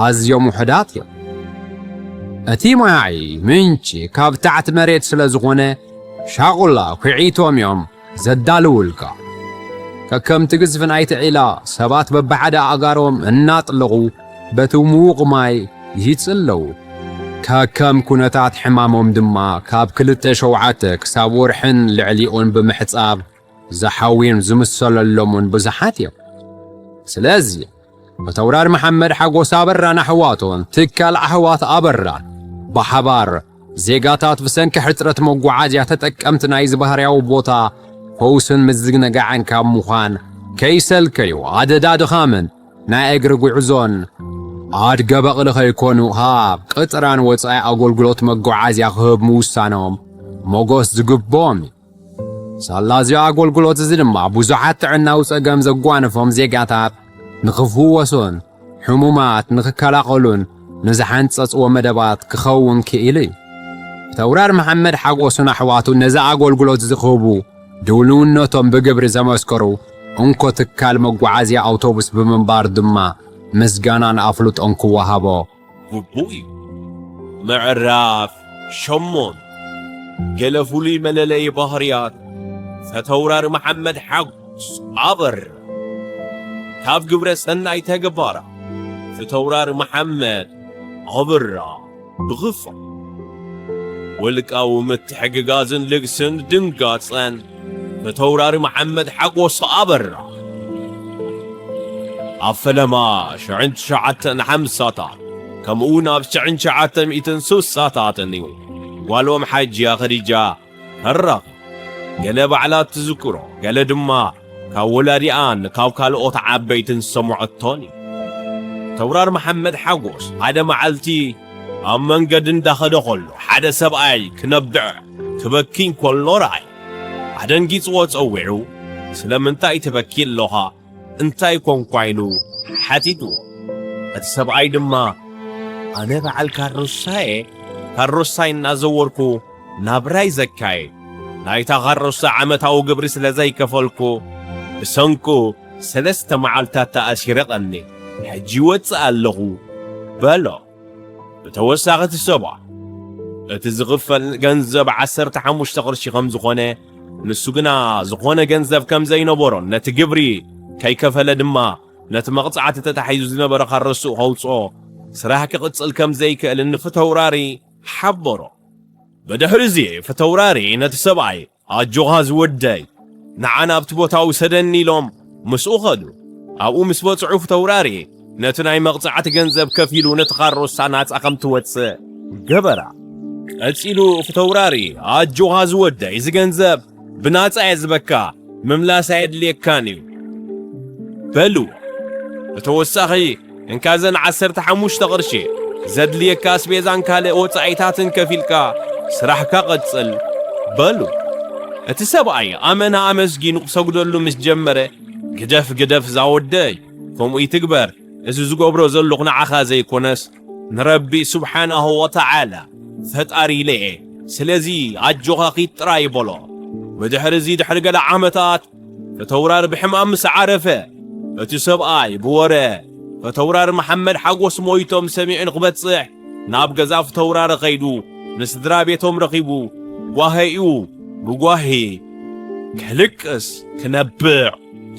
ኣዝዮም ውሑዳት እዮም። እቲ ማይ ምንጪ ካብ ታሕቲ መሬት ስለ ዝኾነ ሻቑላ ኩዒቶም እዮም ዘዳልውልካ። ከከምቲ ግዝፊ ናይቲ ዒላ ሰባት በብሓደ ኣእጋሮም እናጥለቑ በቲ ምዉቕ ማይ ይጽለዉ። ከከም ኩነታት ሕማሞም ድማ ካብ ክልተ ሸውዓተ ክሳብ ወርሕን ልዕሊኡን ብምሕጻብ ዝሓውዩን ዝምሰለሎምን ብዙሓት እዮም። ስለዚ ብተውራር መሓመድ ሓጎስ ኣበራን ኣሕዋቶን ትካል ኣሕዋት ኣበራን ብሓባር ዜጋታት ብሰንኪ ሕጽረት መጓዓዝያ ተጠቀምቲ ናይዚ ባህርያዊ ቦታ ፈውስን ምዝንጋዕን ካብ ምዃን ከይሰልከዩ ኣደዳ ድኻምን ናይ እግሪ ጉዕዞን ኣድገ በቕሊ ከይኮኑ ሃብ ቅጥራን ወጻኢ ኣገልግሎት መጓዓዝያ ክህብ ምውሳኖም ሞጎስ ዝግብኦም እዩ። ሳላ እዚ ኣገልግሎት እዚ ድማ ብዙሓት ጥዕናዊ ጸገም ዘጓነፎም ዜጋታት ንኽፍወሱን ሕሙማት ንኽከላኸሉን ንዝሓንጸጽዎ መደባት ክኸውን ክኢሉ እዩ። ፊተውራር መሓመድ ሓጎስን ኣሕዋቱ ነዚ ኣገልግሎት እዚ ክህቡ ድልውነቶም ብግብሪ ዘመስከሩ እንኮ ትካል መጓዓዝያ ኣውቶቡስ ብምንባር ድማ ምስጋናን ኣፍልጦን ክወሃቦ ግቡእ እዩ። ምዕራፍ ሸሞንተ። ገለ ፍሉይ መለለዪ ባህርያት ፈተውራር መሓመድ ሓጎስ ኣበራ። ካብ ግብረ ሰናይ ተግባራ ፈተውራር መሓመድ ኣበራ ብኽፋ ውልቃዊ ምትሕግጋዝን ልግስን ድንጋጸን ፈተውራር መሓመድ ሓጎስ ኣበራ። ኣብ ፈለማ ሽዕን ትሽዓተን ሓምሳታት ከምኡ እውን ኣብ ሽዕን ትሽዓተ ሚእትን ስሳታትን እዩ ጓሎም ሓጅያ ኸዲጃ ተራኺ። ገለ ባዕላ ትዝክሮ፣ ገለ ድማ ካብ ወላዲኣን ካብ ካልኦት ዓበይትን ዝሰምዐቶን እዩ። ተውራር መሓመድ ሓጎስ ሓደ መዓልቲ ኣብ መንገዲ እንዳኸደ ከሎ ሓደ ሰብኣይ ክነብዕ ክበኪ እንከሎ ረኣየ። ኣደንጊጽዎ ጸዊዑ፣ "ስለምንታይ ትበኪ ኣለኻ? እንታይ ኮንኳ?" ኢሉ ሓቲትዎ። እቲ ሰብኣይ ድማ፣ "ኣነ በዓል ካሮሳ'የ፣ ካሮሳይ እናዘወርኩ ናብራይ ዘካይድ። ናይታ ካሮሳ ዓመታዊ ግብሪ ስለ ዘይከፈልኩ፣ ብሰንኩ ሰለስተ መዓልታት ተኣሲረ ቀንየ። ሕጂ ይወጽእ ኣለኹ" በሎ። ብተወሳኺ እቲ ሰብኣይ፣ እቲ ዝኽፈል ገንዘብ ዓሰርተ ሓሙሽተ ቅርሺ ከም ዝኾነ፣ ንሱ ግና ዝኾነ ገንዘብ ከም ዘይነበሮን ነቲ ግብሪ ከይከፈለ ድማ ነቲ መቕጻዕቲ ተታሒዙ ዝነበረ ካብ ርእሱ ከውጽኦ ስራሕ ክቕጽል ከም ዘይክእልን ንፍተውራሪ ሓበሮ። ብድሕሪ እዚ ፍተውራሪ ነቲ ሰብኣይ፣ "ኣጆኻ ዝወደይ፣ ንዓ ናብቲ ቦታ ውሰደኒ" ኢሎም ምስኡ ኸዱ። ኣብኡ ምስ በጽሑ ፍተውራሪ ነቲ ናይ መቕጻዕቲ ገንዘብ ከፊሉ ነቲ ካሮሳ ናጻ ከም ትወጽእ ገበራ። ቀጺሉ ፍተውራሪ፣ "ኣጆኻ ዝወደይ፣ እዚ ገንዘብ ብናጻ እየ ዝበካ፣ ምምላስ ኣየድልየካን እዩ" በሉ። ብተወሳኺ፣ "እንካ እዘን ዓሰርተ ሓሙሽተ ቅርሺ፣ ዘድልየካ ኣስቤዛን ካልእ ወጻኢታትን ከፊልካ ስራሕካ ቀጽል" በሉ። እቲ ሰብኣይ ኣመና ኣመስጊኑ ክሰግደሉ ምስ ጀመረ፣ "ግደፍ፣ ግደፍ ዛወደይ፣ ከምኡ ይትግበር፣ እዚ ዝገብሮ ዘለኹ ንዓኻ ዘይኮነስ ንረቢ ስብሓናሁ ወተዓላ ፈጣሪ ኢለ እየ፣ ስለዚ ኣጆኻ ኪድ ጥራይ" በሎ። ብድሕሪ እዚ ድሕሪ ገለ ዓመታት፣ ፈተውራር ብሕማም ምስ ዓረፈ፣ እቲ ሰብኣይ ብወረ ፈተውራር መሓመድ ሓጎስ ሞይቶም ሰሚዑ ንክበጽሕ ናብ ገዛ ፈተውራር ከይዱ ንስድራ ቤቶም ረኺቡ ጓሂኡ ብጓሂ ከልቅስ ክነብዕ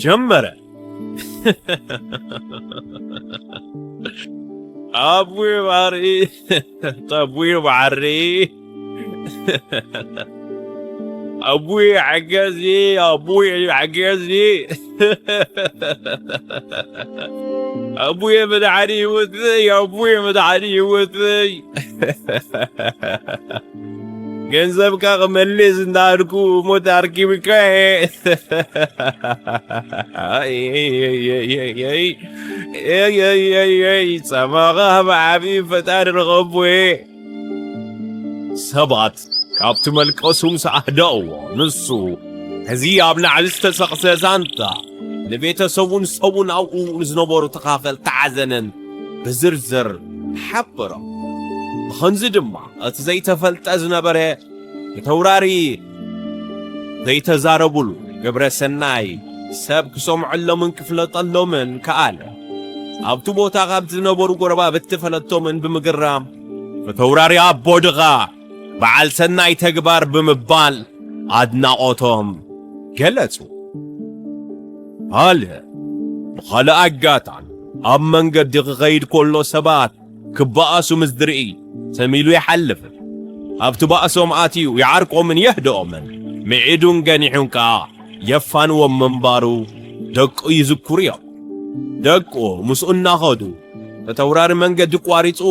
ጀመረ። ኣቡይ ባሪ፣ ኣቡይ ባሪ፣ ኣቡይ ሓገዚ፣ ኣቡይ ሓገዚ፣ ኣቡይ መድሓኒ ህይወተይ፣ ኣቡይ መድሓኒ ህይወተይ። ገንዘብካ ክመልስ እንዳልኩ ሞት ኣርኪብካ እየ። ኣይ፣ ኣይ፣ ኣይ፣ ኣይ፣ ኣይ፣ ኣይ፣ ኣይ፣ ኣይ፣ ጸማኻ ብዓቢ ፈጣሪ ረኸቦ እየ። ሰባት ካብቲ መልቀሱ ምስ ኣህደእዎ፣ ንሱ እዚ ኣብ ላዕሊ ዝተሰቕሰ ዛንታ ንቤተሰቡን ሰቡን ኣብኡ ንዝነበሩ ተኻፈልቲ ሓዘንን ብዝርዝር ሓበሮም። ብኸምዚ ድማ እቲ ዘይተፈልጠ ዝነበረ ብተውራሪ ዘይተዛረቡሉ ግብረ ሰናይ ሰብ ክሰምዐሎምን ክፍለጠሎምን ከኣለ። ኣብቲ ቦታ ካብ ዝነበሩ ጎረባብቲ ፈለጦምን ብምግራም፣ "ብተውራሪ ኣቦ ድኻ በዓል ሰናይ ተግባር" ብምባል ኣድናቖቶም ገለጹ። ካልእ፣ ብኻልእ ኣጋጣሚ ኣብ መንገዲ ክኸይድ ከሎ ሰባት ክበኣሱ ምስ ዝርኢ ትም ኢሉ ይሓልፍን ኣብቲ ባእሶም ኣትዩ ይዓርቆምን የህድኦምን፣ ምዒዱን ገኒሑን ከኣ የፋንዎም ምንባሩ ደቁ ይዝክሩ እዮም። ደቁ ምስኡ እናኸዱ፣ እቲ ተውራሪ መንገዲ ቋሪጹ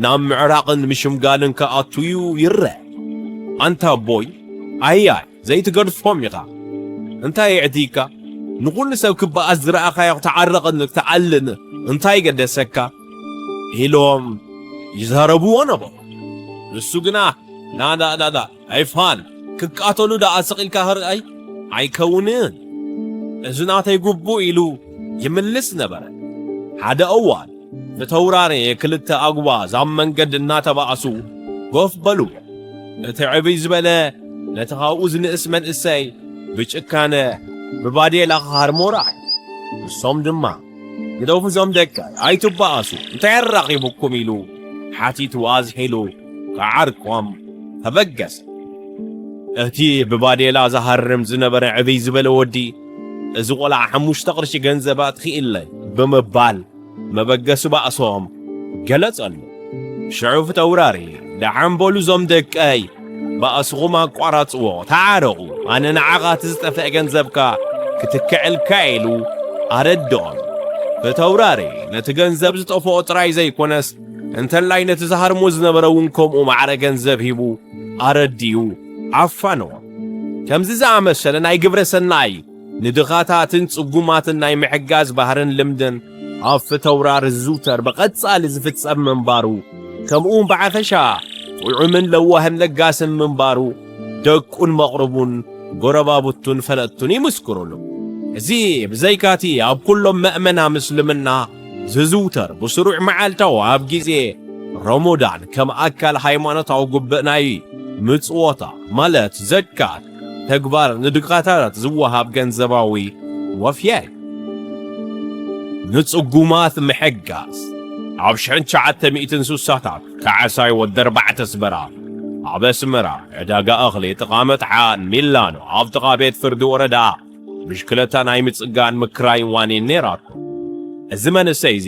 ናብ ምዕራቕን ምሽምጋልን ክኣቱ እዩ ይረአ። ኣንታ ኣቦይ፣ ኣያይ ዘይትገድፎም ኢኻ። እንታይ የዕድይካ? ንኹሉ ሰብ ክበኣስ ዝረኣኻዮ ክትዓርቕን ክትኣልን እንታይ ገደሰካ? ኢሎም ይዛረብዎ ነበሩ። ንሱ ግና፣ ናዳ ናዳ ኣይፋል፣ ክቃተሉ ደኣ ስቕ ኢልካ ክርኣይ ኣይከውንን፣ እዚ ናተይ ግቡእ ኢሉ ይምልስ ነበረ። ሓደ እዋን ብተውራሬ ክልተ ኣጉባዝ ኣብ መንገዲ እናተባእሱ ጎፍ በሉ። እቲ ዕብይ ዝበለ ነቲ ካብኡ ዝንእስ መንእሰይ ብጭካነ ብባዴላ ክሃርሞ ረኣዩ። ንሶም ድማ፣ "ግደፉ እዞም ደቀይ፣ ኣይትበኣሱ፣ እንታይ ኣራኺቡኩም?" ኢሉ ሓቲቱ ኣዝሒሉ ክዓርቆም ተበገሰ። እቲ ብባዴላ ዝሃርም ዝነበረ ዕብይ ዝበለ ወዲ፣ "እዚ ቆልዓ ሓሙሽተ ቅርሺ ገንዘብ ኣጥፊእለይ" ብምባል መበገሲ ባእሶም ገለጸሉ። ሽዑ ፊተውራሪ፣ "ደሓን በሉ እዞም ደቀይ፣ ባእስኹም ኣቋራጽዎ፣ ተዓረቑ፣ ኣነ ንዓኻ እቲ ዝጠፍአ ገንዘብካ ክትክዐልካ" ኢሉ ኣረድኦም። ፊተውራሪ ነቲ ገንዘብ ዝጠፍኦ ጥራይ ዘይኮነስ፣ እንተላይ ነቲ ዝሃርሞ ዝነበረ እውን ከምኡ ማዕረ ገንዘብ ሂቡ ኣረዲኡ ኣፋነዎም። ከምዚ ዝኣመሰለ ናይ ግብረ ሰናይ ንድኻታትን ጽጉማትን ናይ ምሕጋዝ ባህርን ልምድን ኣብ ፊተውራሪ ዝዝውተር ብቐጻሊ ዝፍጸም ምንባሩ፣ ከምኡውን ብሓፈሻ ጥዑምን ለዋህን ለጋስን ምንባሩ ደቁን መቕርቡን ጎረባብቱን ፈለጥቱን ይምስክሩሉ። እዚ ብዘይካቲ ኣብ ኩሎም መእመና ምስልምና ዝዝውተር ብስሩዕ መዓልታዊ ኣብ ግዜ ረሞዳን ከም ኣካል ሃይማኖታዊ ጉብእ ናይ ምጽወታ ማለት ዘካት ተግባር ንድኻታት ዝወሃብ ገንዘባዊ ወፍያ እዩ። ንጽጉማት ምሕጋዝ። ኣብ ሽሕን ትሽዓተ ሚእትን ስሳታት ካሕሳይ ወዲ ኣርባዕተ ኣስመራ፣ ኣብ ኣስመራ ዕዳጋ እኽሊ ጥቓ መጥሓን ሚላኖ ኣብ ጥቓ ቤት ፍርዲ ወረዳ ብሽክለታ ናይ ምጽጋን ምክራይን ዋኒን ነይራቶ። እዚ መንእሰይ እዚ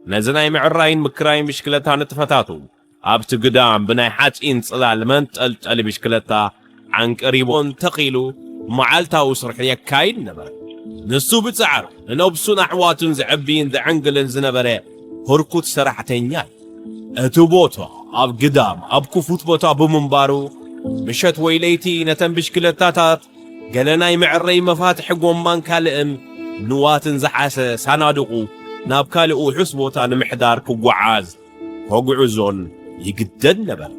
ነዚ ናይ ምዕራይን ምክራይን ብሽክለታ ንጥፈታቱ ኣብቲ ግዳም ብናይ ሓጺን ጽላል መንጠልጠሊ ብሽክለታ ዓንቀሪቦን ተኺሉ መዓልታዊ ስርሑ የካይድ ነበረ። ንሱ ብጻዕሩ ንነብሱን ኣሕዋቱን ዘዕብይን ዘዕንግልን ዝነበረ ህርኩት ሰራሕተኛ እዩ። እቲ ቦታ ኣብ ግዳም ኣብ ክፉት ቦታ ብምንባሩ፣ ምሸት ወይ ለይቲ ነተን ብሽክለታታት ገለ ናይ መዕረዪ መፋትሒ ጎማን ካልእን ንዋትን ዝሓዘ ሳናድቑ ናብ ካልእ ውሑስ ቦታ ንምሕዳር ክጓዓዝ ከጉዕዞን ይግደድ ነበር።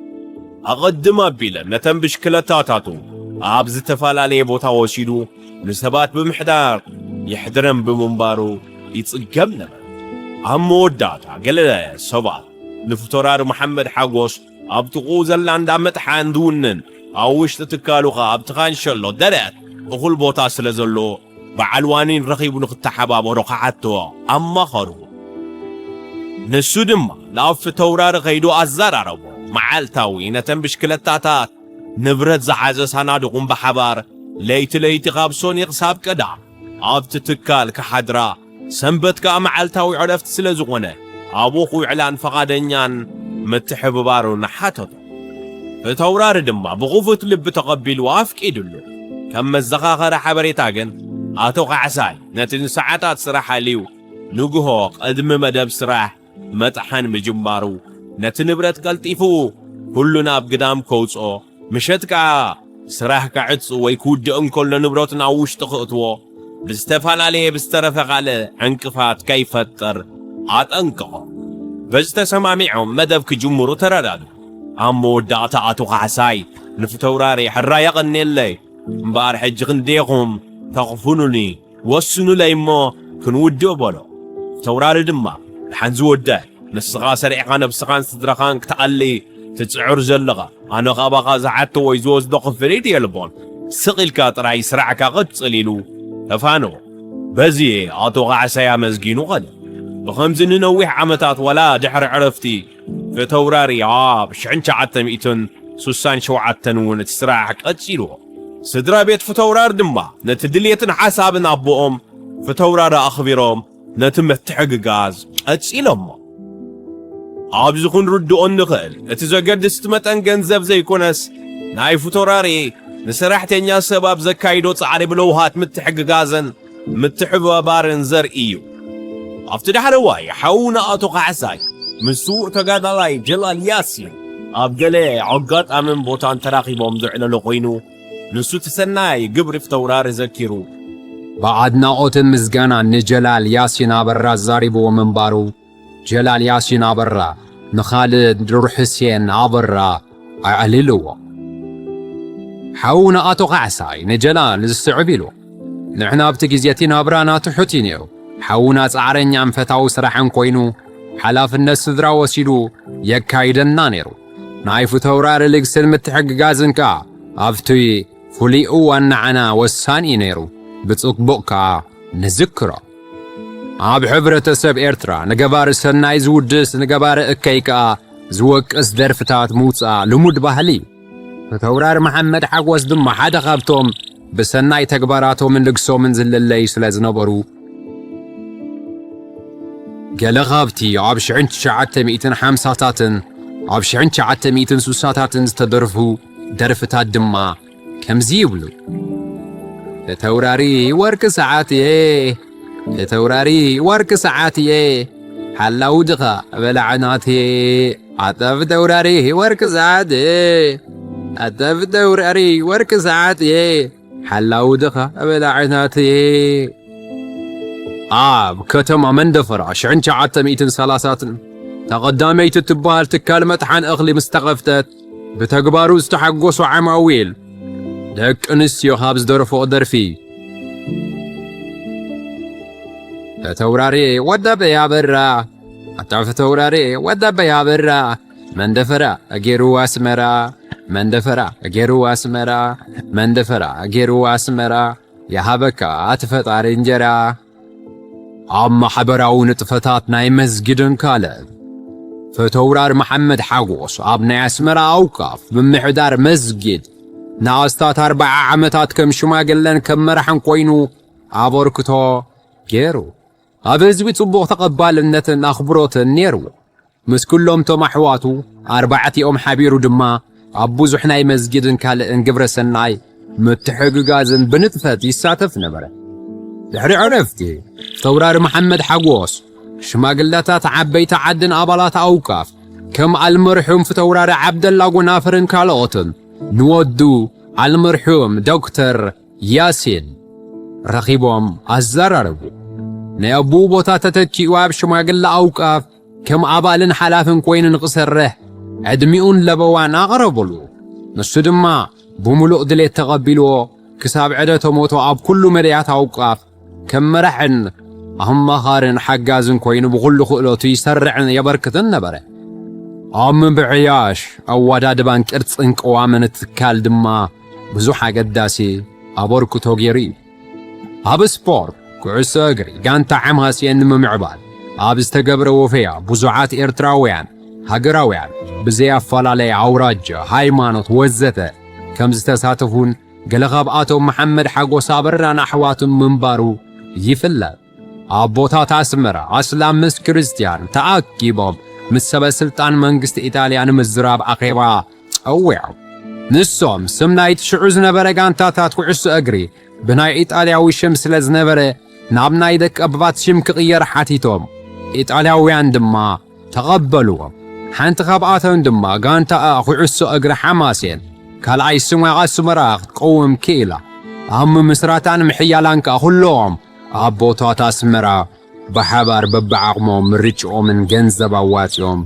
ኣቐድም ኣቢለ ነተን ብሽክለታታቱ ኣብ ዝተፈላለየ ቦታ ወሲዱ ንሰባት ብምሕዳር የሕድረን ብምንባሩ ይጽገም ነበር። ኣብ መወዳእታ ገለ ሰባት ንፍቶራሪ መሓመድ ሓጎስ ኣብ ጥቕኡ ዘላ እንዳ መጥሓን ዝውንን፣ ኣብ ውሽጢ ትካሉ ኸኣ ኣብቲ ካንሸሎ ደረት እኹል ቦታ ስለ ዘሎ፣ በዓል ዋኒን ረኺቡ ንኽተሓባበሮ ክሓቶ ኣማኸሩ። ንሱ ድማ ናብ ፊተውራሪ ኸይዱ ኣዘራረቦ። መዓልታዊ ነተን ብሽክለታታት ንብረት ዝሓዘ ሳናዱቑን ብሓባር ለይቲ ለይቲ ካብ ሶኒ ክሳብ ቀዳም ኣብቲ ትካል ክሓድራ፣ ሰንበት ከኣ መዓልታዊ ዕረፍቲ ስለ ዝኾነ፣ ኣብኡ ክውዕላን ፈቓደኛን ምትሕብባሩን ሓተቶ። ፊተውራሪ ድማ ብኽፉት ልቢ ተቐቢሉ ኣፍቂድሉ። ከም መዘኻኸሪ ሓበሬታ ግን፣ ኣቶ ካሕሳይ ነቲ ንሰዓታት ስራሕ ኣልዩ፣ ንግሆ ቅድሚ መደብ ስራሕ መጥሓን ምጅማሩ፣ ነቲ ንብረት ቀልጢፉ ኩሉ ናብ ግዳም ከውጽኦ፣ ምሸት ከኣ ስራሕ ክዕጽ ወይ ክውድእ እንከሎ ንብረቱ ናብ ውሽጢ ክእትዎ፣ ብዝተፈላለየ ብዝተረፈ ካልእ ዕንቅፋት ከይፈጥር ኣጠንቀቖ። በዚ ተሰማሚዖም መደብ ክጅምሩ ተረዳዱ። ኣብ መወዳእታ ኣቶ ካሕሳይ ንፊተውራሪ፣ "ሕራይ የቐንየለይ፣ እምበኣር ሕጂ ክንደይኹም ተኽፍሉኒ?" ወስኑለይ እሞ ክንውድእ በሎ። ተውራሪ ድማ፣ ደሓን ዝወዳይ፣ ንስኻ ሰሪዕኻ ነብስኻን ስድራኻን ክትኣሊ ትጽዕር ዘለኻ፣ ኣነ ካባኻ ዝሓቶ ወይ ዝወስዶ ክፍሊት የልቦን። ስቕ ኢልካ ጥራይ ስራዕካ ቀጽል ኢሉ ተፋነወ። በዚ ኣቶ ካሕሳይ ኣመስጊኑ ኸደ። ብኸምዚ ንነዊሕ ዓመታት ዋላ ድሕሪ ዕረፍቲ ፊተውራሪ ኣብ ሽሕን ትሽዓተ ሚእትን ስሳን ሸውዓተን እውን እቲ ስራሕ ቀጺልዎ። ስድራ ቤት ፊተውራር ድማ ነቲ ድሌትን ሓሳብን ኣቦኦም ፊተውራሪ ኣኽቢሮም ነቲ ምትሕግጋዝ ቀጺሎሞ። ኣብዚ ክንርድኦ እንኽእል፣ እቲ ዘገድስ እቲ መጠን ገንዘብ ዘይኮነስ፣ ናይ ፊተውራሪ ንሰራሕተኛ ሰብ ኣብ ዘካይዶ ጻዕሪ ብለውሃት ምትሕግጋዝን ምትሕብባርን ዘርኢ እዩ። ኣብቲ ዳሕረዋይ፣ ሓውና ኣቶ ካሕሳይ ምስ ስዉእ ተጋዳላይ ጀላል ያሲን ኣብ ገለ ኣጋጣምን ቦታን ተራኺቦም ዘዕለሎ ኮይኑ፣ ንሱ እቲ ሰናይ ግብሪ ፊተውራሪ ዘኪሩ፣ ብኣድናቖትን ምስጋናን ንጀላል ያሲን ኣበራ ኣዛሪብዎ ምንባሩ፣ ጀላል ያሲን ኣበራ ንኻልድ ኑር ሕሴን ኣበራ ኣዕሊልዎ። ሓውና ኣቶ ካሕሳይ ንጀላል ዝስዕብ ኢሉ፣ ንሕና ኣብቲ ግዜ እቲ ናብራና ትሑት እዩ ነይሩ። ሓውና ጻዕረኛን ፈታዊ ስራሕን ኮይኑ፣ ሓላፍነት ስድራ ወሲዱ የካይደና ነይሩ። ናይ ፊተውራሪ ልግስን ምትሕግጋዝን ከኣ ኣብቲ ፍሉይ እዋን ንዓና ወሳኒ እዩ ነይሩ። ብጽቡቕ ከኣ ንዝክሮ። ኣብ ሕብረተሰብ ኤርትራ ንገባሪ ሰናይ ዝውድስ፣ ንገባሪ እከይ ከኣ ዝወቅስ ደርፍታት ምውጻእ ልሙድ ባህሊ እዩ። ፊተውራሪ መሓመድ ሓጎስ ድማ ሓደ ካብቶም ብሰናይ ተግባራቶምን ልግሶምን ዝልለዩ ስለ ዝነበሩ፣ ገለ ካብቲ ኣብ ሽሕን ትሽዓተ ሚእትን ሓምሳታትን ኣብ ሽሕን ትሽዓተ ሚእትን ስሳታትን ዝተደርፉ ደርፍታት ድማ ከምዚ ይብሉ። ፊተውራሪ ወርቂ ሰዓት እየ፣ ፊተውራሪ ወርቂ ሰዓት እየ፣ ሓላው ድኻ በላዕናት እየ። ኣታ ፊተውራሪ ወርቂ ሰዓት እየ፣ ኣታ ፊተውራሪ ወርቂ ሰዓት እየ፣ ሓላው ድኻ በላዕናት እየ። ኣብ ከተማ መንደፈራ ሽሕን ትሽዓተ ሚእትን ሰላሳትን ተቐዳመይቲ እትበሃል ትካል መጥሓን እኽሊ ምስ ተኸፍተት፣ ብተግባሩ ዝተሓጎሱ ዓማዊል ደቂ ኣንስትዮ ካብ ዝደርፍኦ ደርፊ፣ ፊተውራሪ ወዲ ኣበይ ኣበራ፣ ኣታ ፊተውራሪ ወዲ ኣበይ ኣበራ፣ መንደፈራ ገይሩ ኣስመራ፣ መንደፈራ ገይሩ ኣስመራ፣ መንደፈራ ገይሩ ኣስመራ፣ ይሃበካ እቲ ፈጣሪ እንጀራ። ኣብ ማሕበራዊ ንጥፈታት ናይ መስጊድን ካልእን፣ ፊተውራሪ መሓመድ ሓጎስ ኣብ ናይ ኣስመራ ኣውቃፍ ምምሕዳር መስጊድ ንኣስታት ኣርብዓ ዓመታት ከም ሽማግለን ከም መራሕን ኮይኑ ኣበርክቶ ገይሩ። ኣብ ህዝቢ ጽቡቕ ተቐባልነትን ኣኽብሮትን ነይርዎ። ምስ ኩሎም እቶም ኣሕዋቱ ኣርባዕቲኦም ሓቢሩ ድማ ኣብ ብዙሕ ናይ መስጊድን ካልእን ግብረ ሰናይ ምትሕግጋዝን ብንጥፈት ይሳተፍ ነበረ። ድሕሪ ዕረፍቲ ፊተውራሪ መሓመድ ሓጎስ፣ ሽማግለታት ዓበይቲ ዓድን ኣባላት ኣውቃፍ ከም ኣልመርሑም ፊተውራሪ ዓብደላ ጎናፍርን ካልኦትን ንወዱ ኣልመርሑም ዶክተር ያሲን ረኺቦም ኣዘራረቡ። ናይ ኣቦኡ ቦታ ተተኪኡ ኣብ ሽማግለ ኣውቃፍ ከም ኣባልን ሓላፍን ኮይኑ ንኽሰርሕ ዕድሚኡን ለበዋን ኣቕረብሉ። ንሱ ድማ ብምሉእ ድሌት ተቐቢልዎ፣ ክሳብ ዕለተ ሞቱ ኣብ ኩሉ መዳያት ኣውቃፍ ከም መራሕን ኣማኻርን ሓጋዝን ኮይኑ ብኹሉ ክእለቱ ይሰርዕን የበርክትን ነበረ። ኣብ ምምዕያሽ ኣወዳድባን ቅርጽን ቅዋምን እቲ ትካል ድማ ብዙሕ ኣገዳሲ ኣበርክቶ ገይሩ እዩ። ኣብ ስፖርት፣ ኩዕሶ እግሪ፣ ጋንታ ሓማስየን ንምምዕባል ኣብ ዝተገብረ ወፈያ ብዙሓት ኤርትራውያን ሃገራውያን ብዘይ ኣፈላለየ ኣውራጃ፣ ሃይማኖት ወዘተ ከም ዝተሳተፉን ገለ ካብኣቶም መሓመድ ሓጎስ ኣበራን ኣሕዋቱን ምንባሩ ይፍለጥ። ኣቦታት ኣስመራ ኣስላም ምስ ክርስትያን ተኣኪቦም ምስ ሰበ ስልጣን መንግስቲ ኢጣልያ ንምዝራብ ኣኼባ ጸዊዖም። ንሶም ስም ናይቲ ሽዑ ዝነበረ ጋንታታት ኩዕሶ እግሪ ብናይ ኢጣልያዊ ሽም ስለ ዝነበረ ናብ ናይ ደቀባት ሽም ክቕየር ሓቲቶም። ኢጣልያውያን ድማ ተቐበልዎም። ሓንቲ ካብኣተን ድማ ጋንታ ኩዕሶ እግሪ ሓማሴን ካልኣይ ስማ ኣስመራ ክትቀውም ክኢላ። ኣብ ምምስራታን ምሕያላን ከኣ ኩሎም ኣቦታት ኣስመራ ብሓባር በብዓቕሞም ምርጭኦምን ገንዘብ ኣዋጺኦም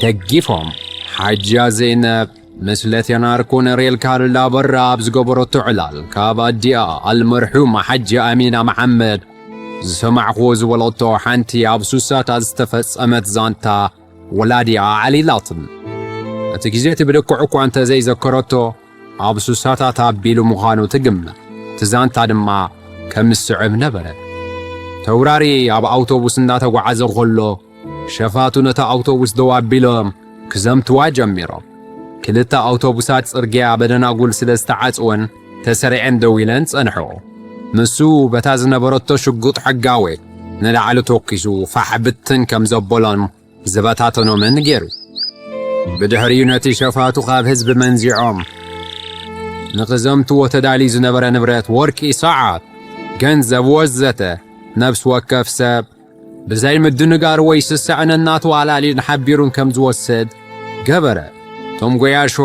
ደጊፎም። ሓጃ ዘይነብ ምስ ሌተናር ኮነሬል ካርል ኣበራ ኣብ ዝገበረቶ ዕላል፣ ካብ ኣዲኣ ኣልመርሑም ሓጂ ኣሚና መሓመድ ዝሰማዕኩዎ ዝበለቶ ሓንቲ ኣብ ሱሳታት ዝተፈጸመት ዛንታ ወላዲኣ ኣዕሊላትን። እቲ ግዜ እቲ ብልክዕ እኳ እንተ ዘይዘከረቶ፣ ኣብ ሱሳታት ኣቢሉ ምዃኑ ትግምት። እቲ ዛንታ ድማ ከም ዝስዕብ ነበረ። ተውራሪ ኣብ ኣውቶቡስ እናተጓዓዘ ከሎ፣ ሸፋቱ ነታ ኣውቶቡስ ደው ኣቢሎም ክዘምትዋ ጀሚሮም። ክልተ ኣውቶቡሳት ጽርግያ በደናጉል ስለ ዝተዓጽወን ተሰሪዐን ደው ኢለን ጸንሖ። ንሱ በታ ዝነበረቶ ሽጉጥ ሕጋዌ ንላዕሊ ተኩሱ ፋሕ ብትን ከም ዘበሎን ዝበታተኖምን ገይሩ። ብድሕሪኡ ነቲ ሸፋቱ ካብ ህዝቢ መንዚዖም ንኽዘምትዎ ተዳልዩ ዝነበረ ንብረት፣ ወርቂ፣ ሰዓት፣ ገንዘብ ወዘተ፣ ነፍሲ ወከፍ ሰብ ብዘይ ምድንጋር ወይ ስስዐን እናተዋላልዩን ሓቢሩን ከም ዝወስድ ገበረ። እቶም ጎያሾ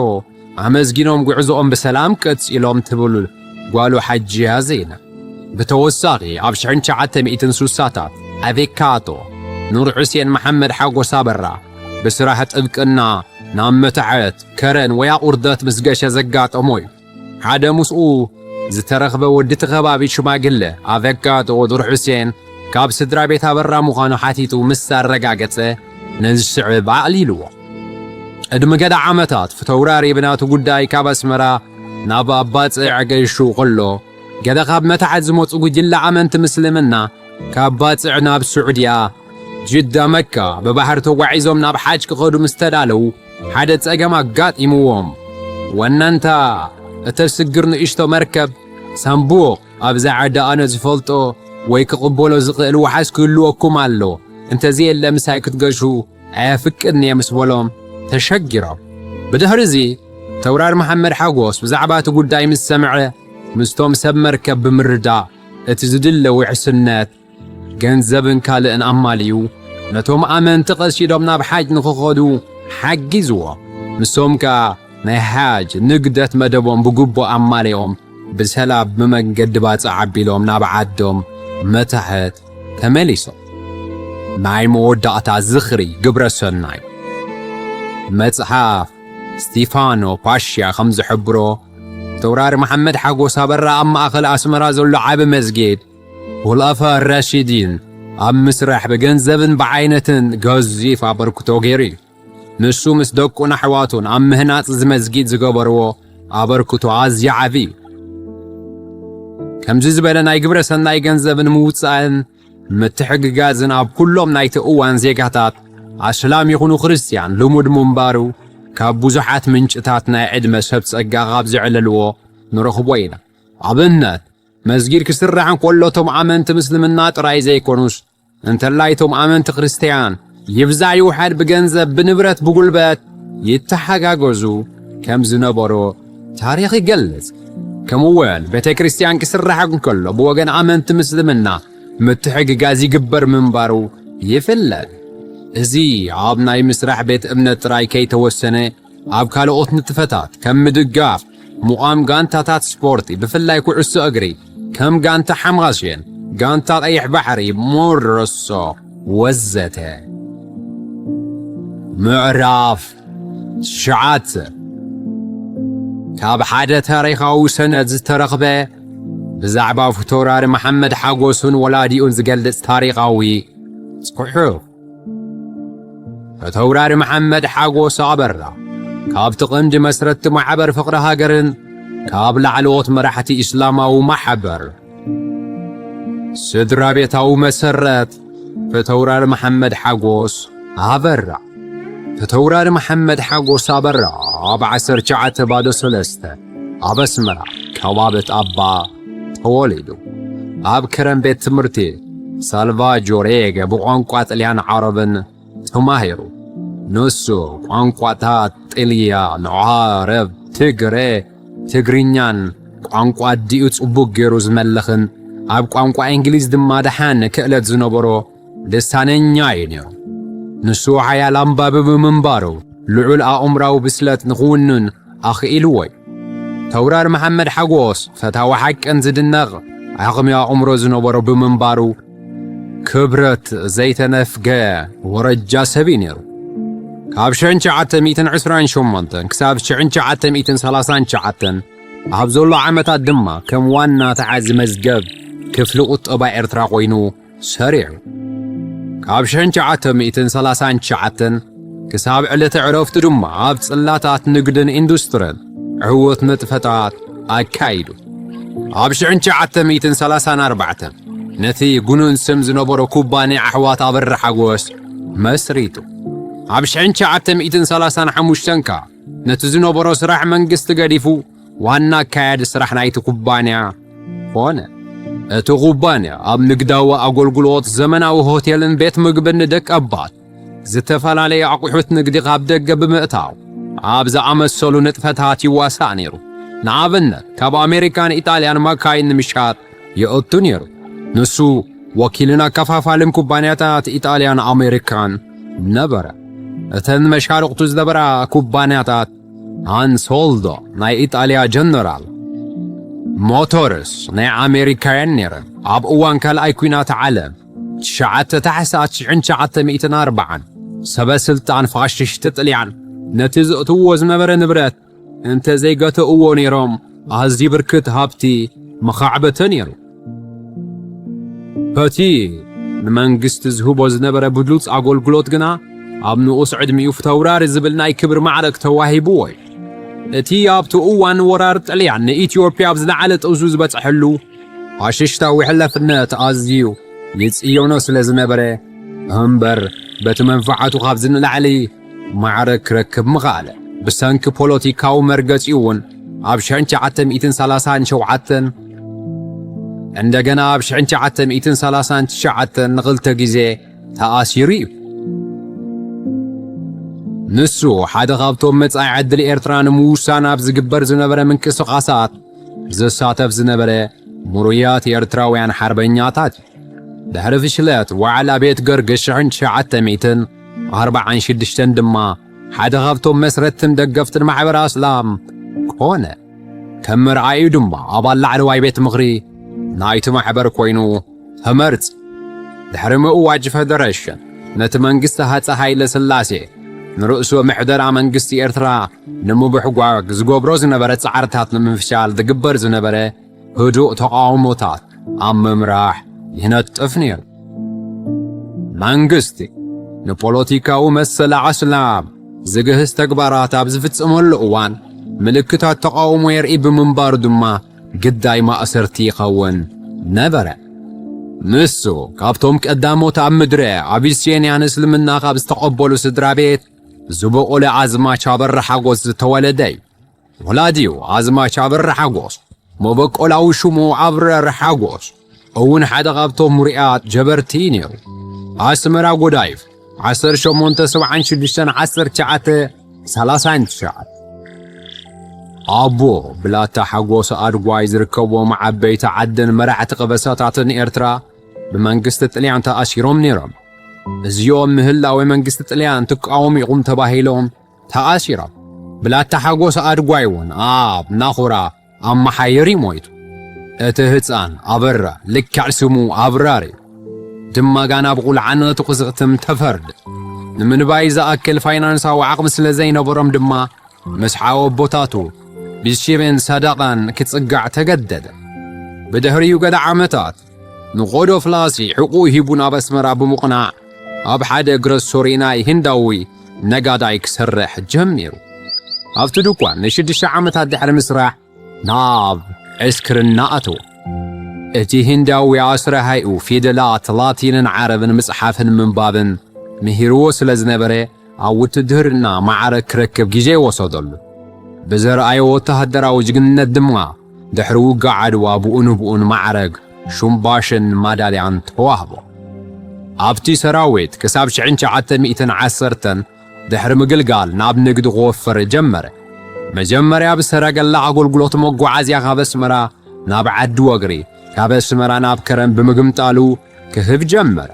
ኣመስጊኖም ጉዕዞኦም ብሰላም ቀጺሎም ትብል ጓሉ ሓጂ ኣዜና። ብተወሳኺ ኣብ ሽሕን ትሽዓተ ሚእትን ስሳታት ኣቬካቶ ኑር ሑሴን መሓመድ ሓጎስ ኣበራ ብስራሕ ጥብቅና ናብ መታሕት ከረን ወይ ኣቑርደት ምስ ገሸ ዘጋጠሞ እዩ። ሓደ ምስኡ ዝተረኽበ ወዲ እቲ ከባቢ ሽማግለ ኣቬካቶ ኑር ሑሴን ካብ ስድራ ቤት ኣበራ ምዃኑ ሓቲቱ ምስ ኣረጋገጸ ነዚ ስዕብ ኣዕሊልዎ። ቅድሚ ገለ ዓመታት ፍተውራሪ ብናቱ ጉዳይ ካብ ኣስመራ ናብ ኣባጽዕ ገይሹ ከሎ ገለ ካብ መታሕት ዝመጹ ጉጅለ ኣመንቲ ምስልምና ካብ ባጽዕ ናብ ስዑድያ ጅዳ መካ ብባሕሪ ተጓዒዞም ናብ ሓጅ ክኸዱ ምስ ተዳለዉ ሓደ ጸገም ኣጋጢምዎም። ወነንታ እተስግር ንእሽቶ መርከብ ሳምቡቕ ኣብዛ ዓዲ ኣነ ዝፈልጦ ወይ ክቕበሎ ዝኽእል ወሓዝ ክህልወኩም ኣሎ፣ እንተዘየለ ምሳይ ክትገሹ ኣየፍቅድን እየ ምስ በሎም ተሸጊሮም። ብድሕሪ እዚ ተውራር መሓመድ ሓጎስ ብዛዕባ እቲ ጉዳይ ምስ ሰምዐ ምስቶም ሰብ መርከብ ብምርዳእ እቲ ዝድለ ውሕስነት ገንዘብን ካልእን ኣማልዩ ነቶም ኣመንቲ ቀሲዶም ናብ ሓጅ ንኽኸዱ ሓጊዝዎም። ንሶም ከኣ ናይ ሓጅ ንግደት መደቦም ብግቡእ ኣማሊኦም ብሰላም ብመንገዲ ባጽዕ ኣቢሎም ናብ ዓዶም መታሕት ተመሊሶም። ናይ መወዳእታ ዝኽሪ ግብረ ሰናይ። መጽሓፍ ስቲፋኖ ፓሽያ ከም ዝሕብሮ፣ ተውራሪ መሓመድ ሓጎስ ኣበራ ኣብ ማእከል ኣስመራ ዘሎ ዓቢ መስጊድ ሁላፋ ራሺዲን ኣብ ምስራሕ ብገንዘብን ብዓይነትን ገዚፍ ኣበርክቶ ገይሩ እዩ። ንሱ ምስ ደቁን ኣሕዋቱን ኣብ ምህናጽ እዚ መስጊድ ዝገበርዎ ኣበርክቶ ኣዝዩ ዓቢ እዩ። ከምዚ ዝበለ ናይ ግብረ ሰናይ ገንዘብን ምውጻእን ምትሕግጋዝን ኣብ ኩሎም ናይቲ እዋን ዜጋታት ኣስላም ይኹኑ ክርስትያን ልሙድ ምንባሩ ካብ ብዙሓት ምንጭታት ናይ ዕድመ ሰብ ጸጋ ካብ ዘዕለልዎ ንረኽቦ ኢና። ኣብነት፣ መስጊድ ክስራሕ እንከሎ እቶም ኣመንቲ ምስልምና ጥራይ ዘይኮኑስ፣ እንተላይ እቶም ኣመንቲ ክርስትያን ይብዛሕ ይውሓድ ብገንዘብ፣ ብንብረት፣ ብጉልበት ይተሓጋገዙ ከም ዝነበሩ ታሪኽ ይገልጽ። ከምኡ እውን ቤተ ክርስትያን ክስራሕ እንከሎ ብወገን ኣመንቲ ምስልምና ምትሕግጋዝ ይግበር ምንባሩ ይፍለጥ። እዚ ኣብ ናይ ምስራሕ ቤት እምነት ጥራይ ከይተወሰነ፣ ኣብ ካልኦት ንጥፈታት ከም ምድጋፍ፣ ምቋም ጋንታታት ስፖርቲ፣ ብፍላይ ኩዕሶ እግሪ፣ ከም ጋንታ ሓማሴን፣ ጋንታ ቀይሕ ባሕሪ፣ ሞሮሶ ወዘተ። ምዕራፍ ትሽዓተ። ካብ ሓደ ታሪኻዊ ሰነድ ዝተረኽበ ብዛዕባ ፊተውራሪ መሓመድ ሓጎስን ወላዲኡን ዝገልጽ ታሪኻዊ ጽሑፍ። ፊተውራሪ መሓመድ ሓጎስ ኣበራ ካብቲ ቀንዲ መስረትቲ ማሕበር ፍቕሪ ሃገርን ካብ ላዕለዎት መራሕቲ ኢስላማዊ ማሕበር ስድራ ቤታዊ መሰረት ፊተውራሪ መሓመድ ሓጎስ ኣበራ። ፊተውራሪ መሓመድ ሓጎስ ኣበራ ኣብ ዓሰርተ ትሽዓተ ባዶ ሰለስተ ኣብ ኣስመራ ከባቢ ጣባ ተወሊዱ። ኣብ ከረን ቤት ትምህርቲ ሳልቫጆ ሬገ ብቋንቋ ጥልያን ዓረብን ተማሂሩ። ንሱ ቋንቋታት ጥልያን፣ ዓረብ፣ ትግረ፣ ትግርኛን ቋንቋ ኣዲኡ ጽቡቕ ገይሩ ዝመለኽን ኣብ ቋንቋ እንግሊዝ ድማ ደሓን ክእለት ዝነበሮ ልሳነኛ እዩ ነይሩ። ንሱ ሓያል ኣንባቢ ብምንባሩ ልዑል ኣእምራዊ ብስለት ንኽውንን ኣኽኢልዎ እዩ። ተውራር መሓመድ ሓጎስ ፈታዊ ሓቅን ዝድነቕ ዓቕሚ ኣእምሮ ዝነበሮ ብምንባሩ ክብረት ዘይተነፍገ ወረጃ ሰብ እዩ ነይሩ። ካብ ሽሕን ትሽዓተ ሚእትን ዕስራን ሸሞንተን ክሳብ ሽሕን ትሽዓተ ሚእትን ሰላሳን ትሽዓተን ኣብ ዘሎ ዓመታት ድማ ከም ዋና ተዓዚ መዝገብ ክፍሊ ቁጠባ ኤርትራ ኮይኑ ሰሪዑ። ካብ ሽሕን ትሽዓተ ሚእትን ሰላሳን ትሽዓተን ክሳብ ዕለተ ዕረፍቱ ድማ ኣብ ጽላታት ንግድን ኢንዱስትርን ዕዉት ንጥፈታት ኣካይዱ። ኣብ ሽሕን ትሽዓተ ሚእትን ሰላሳን ኣርባዕተን ነቲ ጉኑን ስም ዝነበሮ ኩባንያ ኣሕዋት ኣበራ ሓጎስ መስሪቱ። ኣብ ሽሕን ትሽዓተ ሚእትን ሰላሳን ሓሙሽተን ከኣ ነቲ ዝነበሮ ስራሕ መንግስቲ ገዲፉ ዋና ኣካያዲ ስራሕ ናይቲ ኩባንያ ኾነ። እቲ ኩባንያ ኣብ ንግዳዊ ኣገልግሎት፣ ዘመናዊ ሆቴልን ቤት ምግብን ንደቂ ኣባት፣ ዝተፈላለዩ ኣቑሑት ንግዲ ካብ ደገ ብምእታው ኣብ ዝኣመሰሉ ንጥፈታት ይዋሳእ ነይሩ። ንኣብነት፣ ካብ ኣሜሪካን ኢጣልያን መካይን ንምሻጥ ይእቱ ነይሩ። ንሱ ወኪልን ኣከፋፋልን ኩባንያታት ኢጣልያን ኣሜሪካን ነበረ። እተን መሻርኽቱ ዝነበራ ኩባንያታት ኣንሶልዶ ናይ ኢጣልያ ጀነራል ሞቶርስ ናይ ኣሜሪካውያን ነይረን። ኣብ እዋን ካልኣይ ኲናት ዓለም፣ ትሽዓተ ታሕሳስ ሽሕን ትሽዓተ ሚእትን ኣርባዓን፣ ሰበ ስልጣን ፋሽስት ጥልያን ነቲ ዘእትዎ ዝነበረ ንብረት እንተ ዘይገተእዎ ነይሮም፣ ኣዝዩ ብርክት ሃብቲ መኻዕበተ ነይሩ። በቲ ንመንግስቲ ዝህቦ ዝነበረ ብሉጽ ኣገልግሎት ግና፣ ኣብ ንኡስ ዕድሚኡ ፊተውራሪ ዝብል ናይ ክብሪ ማዕረግ ተዋሂብዎ እዩ። እቲ ኣብቲ እዋን ወራር ጥልያን ንኢትዮጵያ ኣብ ዝለዓለ ጥውዙ ዝበጽሐሉ፣ ፋሽስታዊ ሕለፍነት ኣዝዩ ይጽየኖ ስለ ዝነበረ እምበር፣ በቲ መንፈዓቱ ካብዚ ንላዕሊ ማዕረግ ክረክብ ምኽኣለ። ብሰንኪ ፖለቲካዊ መርገጺኡ እውን ኣብ ሽሕን ትሽዓተ ሚእትን ሰላሳን ሸውዓተን፣ እንደገና ኣብ ሽሕን ትሽዓተ ሚእትን ሰላሳን ትሽዓተን ንኽልተ ግዜ ተኣሲሩ እዩ። ንሱ ሓደ ካብቶም መጻኢ ዕድል ኤርትራ ንምውሳን ኣብ ዝግበር ዝነበረ ምንቅስቓሳት ዝሳተፍ ዝነበረ ምሩያት ኤርትራውያን ሓርበኛታት እዩ። ድሕሪ ፍሽለት ዋዕላ ቤት ገርግሽ ሽሕን ትሽዓተ ሚእትን ኣርባዓን ሽዱሽተን ድማ፣ ሓደ ካብቶም መስረትትን ደገፍትን ማሕበር ኣስላም ኮነ። ከም መርኣዩ ድማ፣ ኣባል ላዕለዋይ ቤት ምኽሪ ናይቲ ማሕበር ኮይኑ ተመርጸ። ድሕሪ ምእዋጅ ፈደረሽን፣ ነቲ መንግስቲ ሃጸ ሃይለ ስላሴ ንርእሱ ምሕደራ መንግስቲ ኤርትራ ንምብሕጓግ ዝገብሮ ዝነበረ ጻዕርታት ንምፍሻል ዝግበር ዝነበረ ህዱእ ተቓውሞታት ኣብ ምምራሕ ይነጥፍ ነይሩ። መንግስቲ ንፖለቲካዊ መሰል ኣስላም ዝግህስ ተግባራት ኣብ ዝፍጽመሉ እዋን፣ ምልክታት ተቓውሞ የርኢ ብምንባሩ ድማ ግዳይ ማእሰርቲ ይኸውን ነበረ። ንሱ ካብቶም ቀዳሞት ኣብ ምድረ ኣቢሲንያ ንእስልምና ካብ ዝተቐበሉ ስድራ ቤት ዝበቖለ ኣዝማች ኣበራ ሓጎስ ዝተወለደ እዩ። ወላዲኡ ኣዝማች ኣበራ ሓጎስ፣ መበቆላዊ ሽሙ ኣብረር ሓጎስ፣ እውን ሓደ ካብቶም ምሩያት ጀበርቲ ነይሩ። ኣስመራ ጎዳይፍ፣ ዓሰርተ ሸሞንተ ሰብዓን ሽዱሽተን ዓሰርተ ትሽዓተ ሰላሳን ትሽዓተ። ኣቦ ብላታ ሓጎስ ኣድጓይ ዝርከብዎም ዓበይቲ ዓድን መራሕቲ ቅበሳታትን ኤርትራ ብመንግስቲ ጥልያን ተኣሲሮም ነይሮም። እዚኦም ምህላወ መንግስቲ ጥልያን ትቃወሙ ኢኹም ተባሂሎም ተኣሲሮም። ብላታ ሓጎስ ኣድጓይ እውን ኣብ ናኹራ ኣብ መሓየሪ ሞይቱ። እቲ ህፃን ኣበራ ልክዕ ስሙ ኣብራር እዩ። ድማ ጋና ብቑልዓነቱ ክዝኽትም ተፈርደ። ንምንባይ ዝኣክል ፋይናንሳዊ ዓቕሚ ስለ ዘይነበሮም ድማ ምስ ሓወቦታቱ ብሽሜን ሳዳቃን ክጽጋዕ ተገደደ። ብድሕሪኡ ገለ ዓመታት ንቆዶ ፍላሲ ሕቁኡ ሂቡ ናብ ኣስመራ ብምቕናዕ ኣብ ሓደ ግሮሶሪ ናይ ህንዳዊ ነጋዳይ ክሰርሕ ጀሚሩ። ኣብቲ ድኳን ንሽዱሽተ ዓመታት ድሕሪ ምስራሕ ናብ ዕስክርና ኣተወ። እቲ ህንዳዊ ኣስረሃይኡ ፊደላት ላቲንን ዓረብን ምጽሓፍን ምንባብን ምሂርዎ ስለ ዝነበረ ኣብ ውትድርና ማዕረግ ክረክብ ግዜ ወሰደሉ። ብዘርኣዮ ወተሃደራዊ ጅግንነት ድማ ድሕሪ ውግእ ዓድዋ ብኡ ንብኡን ማዕረግ ሹምባሽን ማዳልያን ተዋህቦ። ኣብቲ ሰራዊት ክሳብ ሽሕን ትሽዓተ ሚእትን ዓሰርተን ድሕሪ ምግልጋል ናብ ንግዲ ክወፍር ጀመረ። መጀመርያ ብሰረገላ ኣገልግሎት መጓዓዝያ ካብ ኣስመራ ናብ ዓዲ ወግሪ፣ ካብ ኣስመራ ናብ ከረን ብምግምጣሉ ክህብ ጀመረ።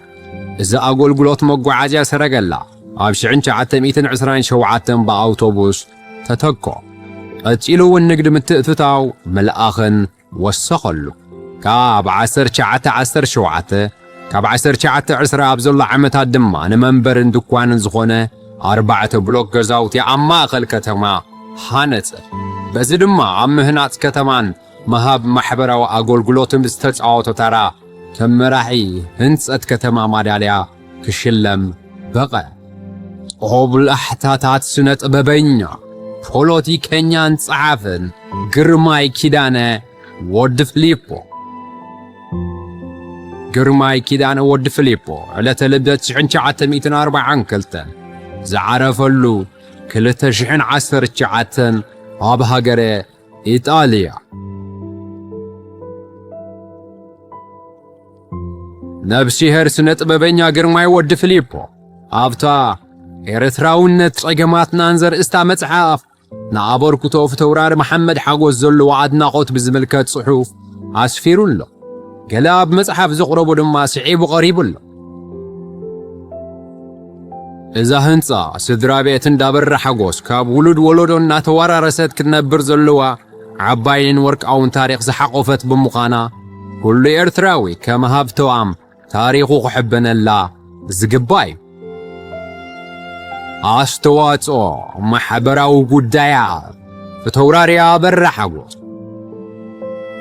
እዚ ኣገልግሎት መጓዓዝያ ሰረገላ ኣብ ሽሕን ትሽዓተ ሚእትን ዕስራን ሸውዓተን ብኣውቶቡስ ተተኮ። ቀጺሉ እውን ንግዲ ምትእትታው ምልኣኽን ወሰኸሉ። ካብ ዓሰርተ ትሽዓተ ዓሰርተ ሸውዓተ፣ ካብ ዓሰርተ ትሽዓተ ዕስራ ኣብ ዘሎ ዓመታት ድማ ንመንበርን ድኳንን ዝኾነ ኣርባዕተ ብሎክ ገዛውቲ ኣብ ማእከል ከተማ ሃነጸ። በዚ ድማ ኣብ ምህናጽ ከተማን ምሃብ ማሕበራዊ ኣገልግሎትን ዝተጻወቶ ተራ ከም መራሒ ህንጸት ከተማ ማዳልያ ክሽለም በቐ። ጦብላሕታታት ስነ ጥበበኛ፣ ፖለቲከኛን ጸሓፍን ግርማይ ኪዳነ ወዲ ፍሊፖ። ግርማይ ኪዳነ ወዲ ፍሊፖ ዕለተ ልደት ሽሕን ትሽዓተ ሚእትን ኣርባዓን ክልተን ዝዓረፈሉ ክልተ ሽሕን ዓሰርተ ትሽዓተን ኣብ ሃገረ ኢጣልያ። ነብስሄር ስነ ጥበበኛ ግርማይ ወዲ ፍሊፖ ኣብታ ኤርትራውነት ጸገማትናን ዘርእስታ መጽሓፍ ንኣበርክቶ ፊተውራሪ መሓመድ ሓጎስ ዘለዎ ኣድናቖት ብዝምልከት ጽሑፍ ኣስፊሩ ኣሎ። ገለ ኣብ መጽሓፍ ዘቕረቦ ድማ ስዒቡ ቀሪቡ ኣሎ። እዛ ህንጻ ስድራ ቤት እንዳበራ ሓጎስ ካብ ውሉድ ወለዶ እናተወራረሰት ክትነብር ዘለዋ ዓባይን ወርቃውን ታሪኽ ዝሓቖፈት ብምዃና፣ ኩሉ ኤርትራዊ ከም ሃብተዋም ታሪኹ ክሕበነላ ዝግባእ እዩ። ኣስተዋጽኦ ማሕበራዊ ጉዳያት፣ ፊተውራሪ ኣበራ ሓጎስ።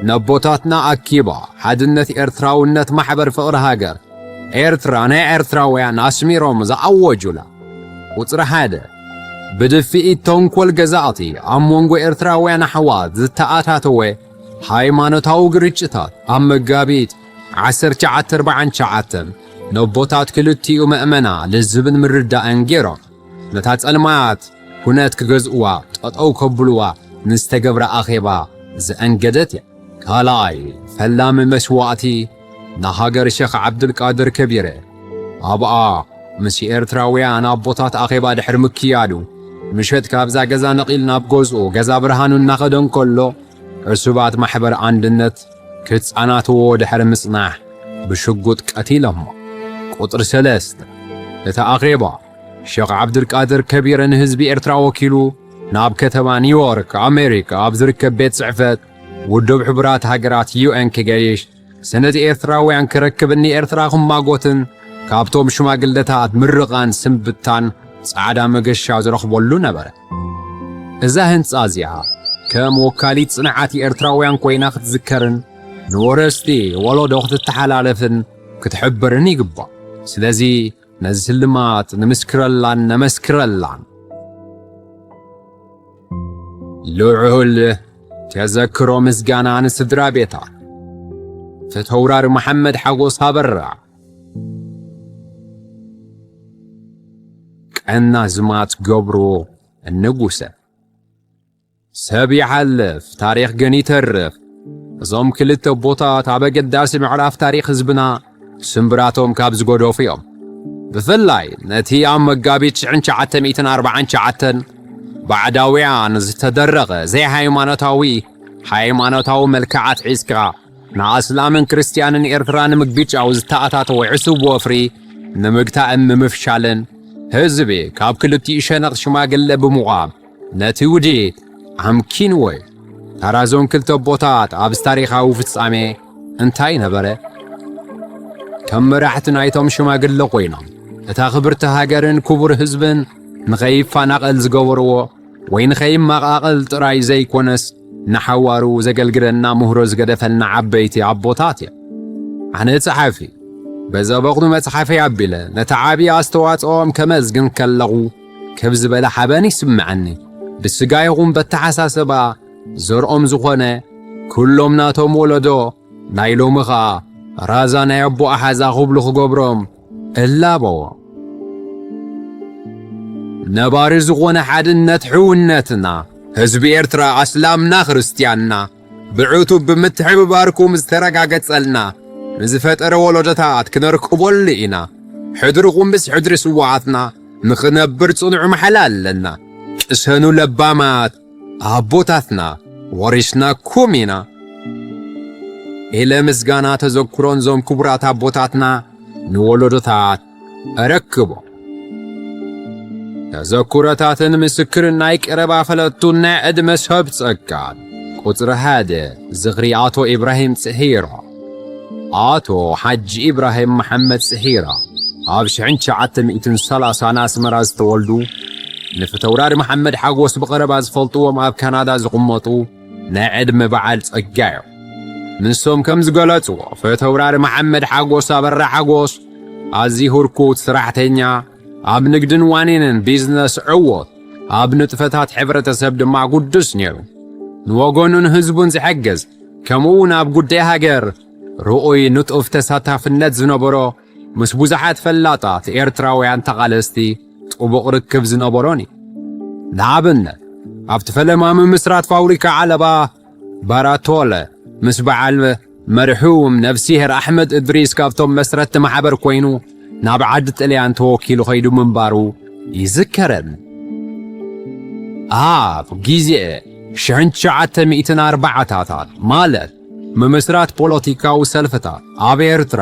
ነቦታትና ኣኪባ ሓድነት ኤርትራውነት ማሕበር ፍቕሪ ሃገር ኤርትራ ናይ ኤርትራውያን ኣስሚሮም ዝኣወጁላ። ቁጽሪ ሓደ፣ ብድፍኢት ተንኮል ገዛእቲ ኣብ መንጎ ኤርትራውያን ኣሕዋት ዝተኣታተወ ሃይማኖታዊ ግርጭታት ኣብ መጋቢት ዓሰርተ ትሽዓተ ኣርባዓን ትሽዓተን ነቦታት ክልቲኡ መእመና ልዝብን ምርዳእን ገይሮም ነታ ጸልማት ኩነት ክገዝእዋ ጠጠው ከብልዋ ንዝተገብረ ኣኼባ ዘአንገደት እያ። ካልኣይ፣ ፈላሚ መስዋእቲ ንሃገር ሸኽ ዓብዱልቃድር ከቢረ ኣብኣ ምስ ኤርትራውያን ኣቦታት ኣኼባ ድሕሪ ምክያዱ፣ ምሸት ካብዛ ገዛ ነቒል ናብ ገዝኡ ገዛ ብርሃኑ እናኸደ እንከሎ፣ ዕሱባት ማሕበር ኣንድነት ክጻናትዎ ድሕሪ ምጽናሕ ብሽጉጥ ቀቲሎሞ። ቁጽሪ ሰለስተ፣ እቲ ኣኼባ ሸኽ ዓብዱልቃድር ከቢረ ንህዝቢ ኤርትራ ወኪሉ ናብ ከተማ ኒውዮርክ ኣሜሪካ ኣብ ዝርከብ ቤት ጽሕፈት ውድብ ሕቡራት ሃገራት ዩ ኤን ክገይሽ፣ ሰነድ ኤርትራውያን ክረክብን ንኤርትራ ክማጎትን ካብቶም ሽማግለታት ምርቓን ስንብታን ጻዕዳ መገሻ ዝረኽበሉ ነበረ። እዛ ህንጻ እዚኣ ከም ወካሊት ጽንዓት ኤርትራውያን ኮይና ክትዝከርን ንወረስቲ ወለዶ ክትተሓላለፍን ክትሕብርን ይግባእ። ስለዚ ነዚ ስልማት ንምስክረላን ነመስክረላን። ልዑል ተዘክሮ ምስጋና ንስድራ ቤታ ፊተውራሪ መሓመድ ሓጎስ ኣበራ፣ ቀናዝማት ገብሩ ንጉሰ። ሰብ ይሓልፍ፣ ታሪኽ ግን ይተርፍ። እዞም ክልተ ኣቦታት ኣብ ኣገዳሲ ምዕራፍ ታሪኽ ህዝብና ስምብራቶም ካብ ዝገደፉ እዮም። ብፍላይ ነቲ ኣብ መጋቢት ትሽዓተ ኣርባዓን ትሽዓተን ባዕዳውያን ዝተደረቐ ዘይሃይማኖታዊ፣ ሃይማኖታዊ መልክዓት ሒዝካ ንኣስላምን ክርስትያንን ኤርትራ ንምግጫው ዝተኣታተወ ዕሱብ ወፍሪ ንምግታእን ንምፍሻልን ህዝቢ ካብ ክልቲኡ ሸነኽ ሽማግለ ብምቋም ነቲ ውዲት ኣምኪንዎ እዩ። ታራዞም ክልተ ኣቦታት ኣብዚ ታሪኻዊ ፍጻሜ እንታይ ነበረ? ከም መራሕቲ ናይቶም ሽማግለ ኮይኖም እታ ክብርቲ ሃገርን ክቡር ህዝብን ንኸይፋናቐል ዝገበርዎ ወይ ንኸይመቓቐል ጥራይ ዘይኮነስ ንሓዋሩ ዘገልግለና ምህሮ ዝገደፈልና ዓበይቲ ኣቦታት እዮም። ኣነ ጸሓፊ በዚ በቕኑ መጽሓፈይ ኣቢለ ነቲ ዓቢ ኣስተዋጽኦም ከመስግን ከለኹ ክብ ዝበለ ሓበን ይስምዐኒ። ብስጋ ይኹን በተሓሳሰባ ዘርኦም ዝኾነ ኩሎም ናቶም ወለዶ ናይ ሎሚ ኸኣ ራዛ ናይ ኣቦ ኣሓዛ ክብሉ ክገብሮም እላበዎ። ነባሪ ዝኾነ ሓድነት ሕውነትና ህዝቢ ኤርትራ ኣስላምና ክርስትያንና ብዕቱብ ብምትሕብባርኩም ዝተረጋገጸልና ንዝፈጠረ ወለዶታት ክነርክበሉ ኢና። ሕድርኹም ምስ ሕድሪ ስውኣትና ንኽነብር ጽኑዕ ማሕላ ኣለና። ቅሰኑ ለባማት ኣቦታትና ወሪስናኩም ኢና ኢለ ምስጋና ተዘክሮን ዞም ክቡራት ኣቦታትና ንወለዶታት ኣረክቦ። ተዘክሮታትን ምስክርን ናይ ቀረባ ፈለጥቱን ናይ ዕድመ ሰብ ጸጋን። ቁጽሪ ሓደ፣ ዝኽሪ ኣቶ ኢብራሂም ጽሒራ። ኣቶ ሓጂ ኢብራሂም መሓመድ ጽሒራ ኣብ ሽሕን ትሽዓተ ሚእትን ሰላሳን ኣስመራ ዝተወልዱ፣ ንፊተውራሪ መሓመድ ሓጎስ ብቐረባ ዝፈልጥዎም ኣብ ካናዳ ዝቕመጡ ናይ ዕድመ በዓል ጸጋ እዮም። ንሶም ከም ዝገለጽዎ፣ ፊተውራሪ መሓመድ ሓጎስ ኣበራ ሓጎስ ኣዝዩ ህርኩት ሰራሕተኛ፣ ኣብ ንግድን ዋኒንን ቢዝነስ ዕዉት፣ ኣብ ንጥፈታት ሕብረተሰብ ድማ ግዱስ ነይሩ። ንወገኑን ህዝቡን ዝሕግዝ፣ ከምኡ እውን ኣብ ጉዳይ ሃገር ርኡይ ንጡፍ ተሳታፍነት ዝነበሮ፣ ምስ ብዙሓት ፈላጣት ኤርትራውያን ተቓለስቲ ጥቡቕ ርክብ ዝነበሮን እዩ። ንኣብነት፣ ኣብቲ ፈለማ ምምስራት ፋብሪካ ዓለባ ባራቶለ ምስ በዓል መርሑም ነፍስሄር ኣሕመድ እድሪስ ካብቶም መስረትቲ ማሕበር ኮይኑ ናብ ዓዲ ጥልያን ተወኪሉ ከይዱ ምንባሩ ይዝከረኒ። ኣብ ግዜ ሽሕን ትሽዓተ ሚእትን ኣርባዓታታት ማለት ምምስራት ፖለቲካዊ ሰልፍታት ኣብ ኤርትራ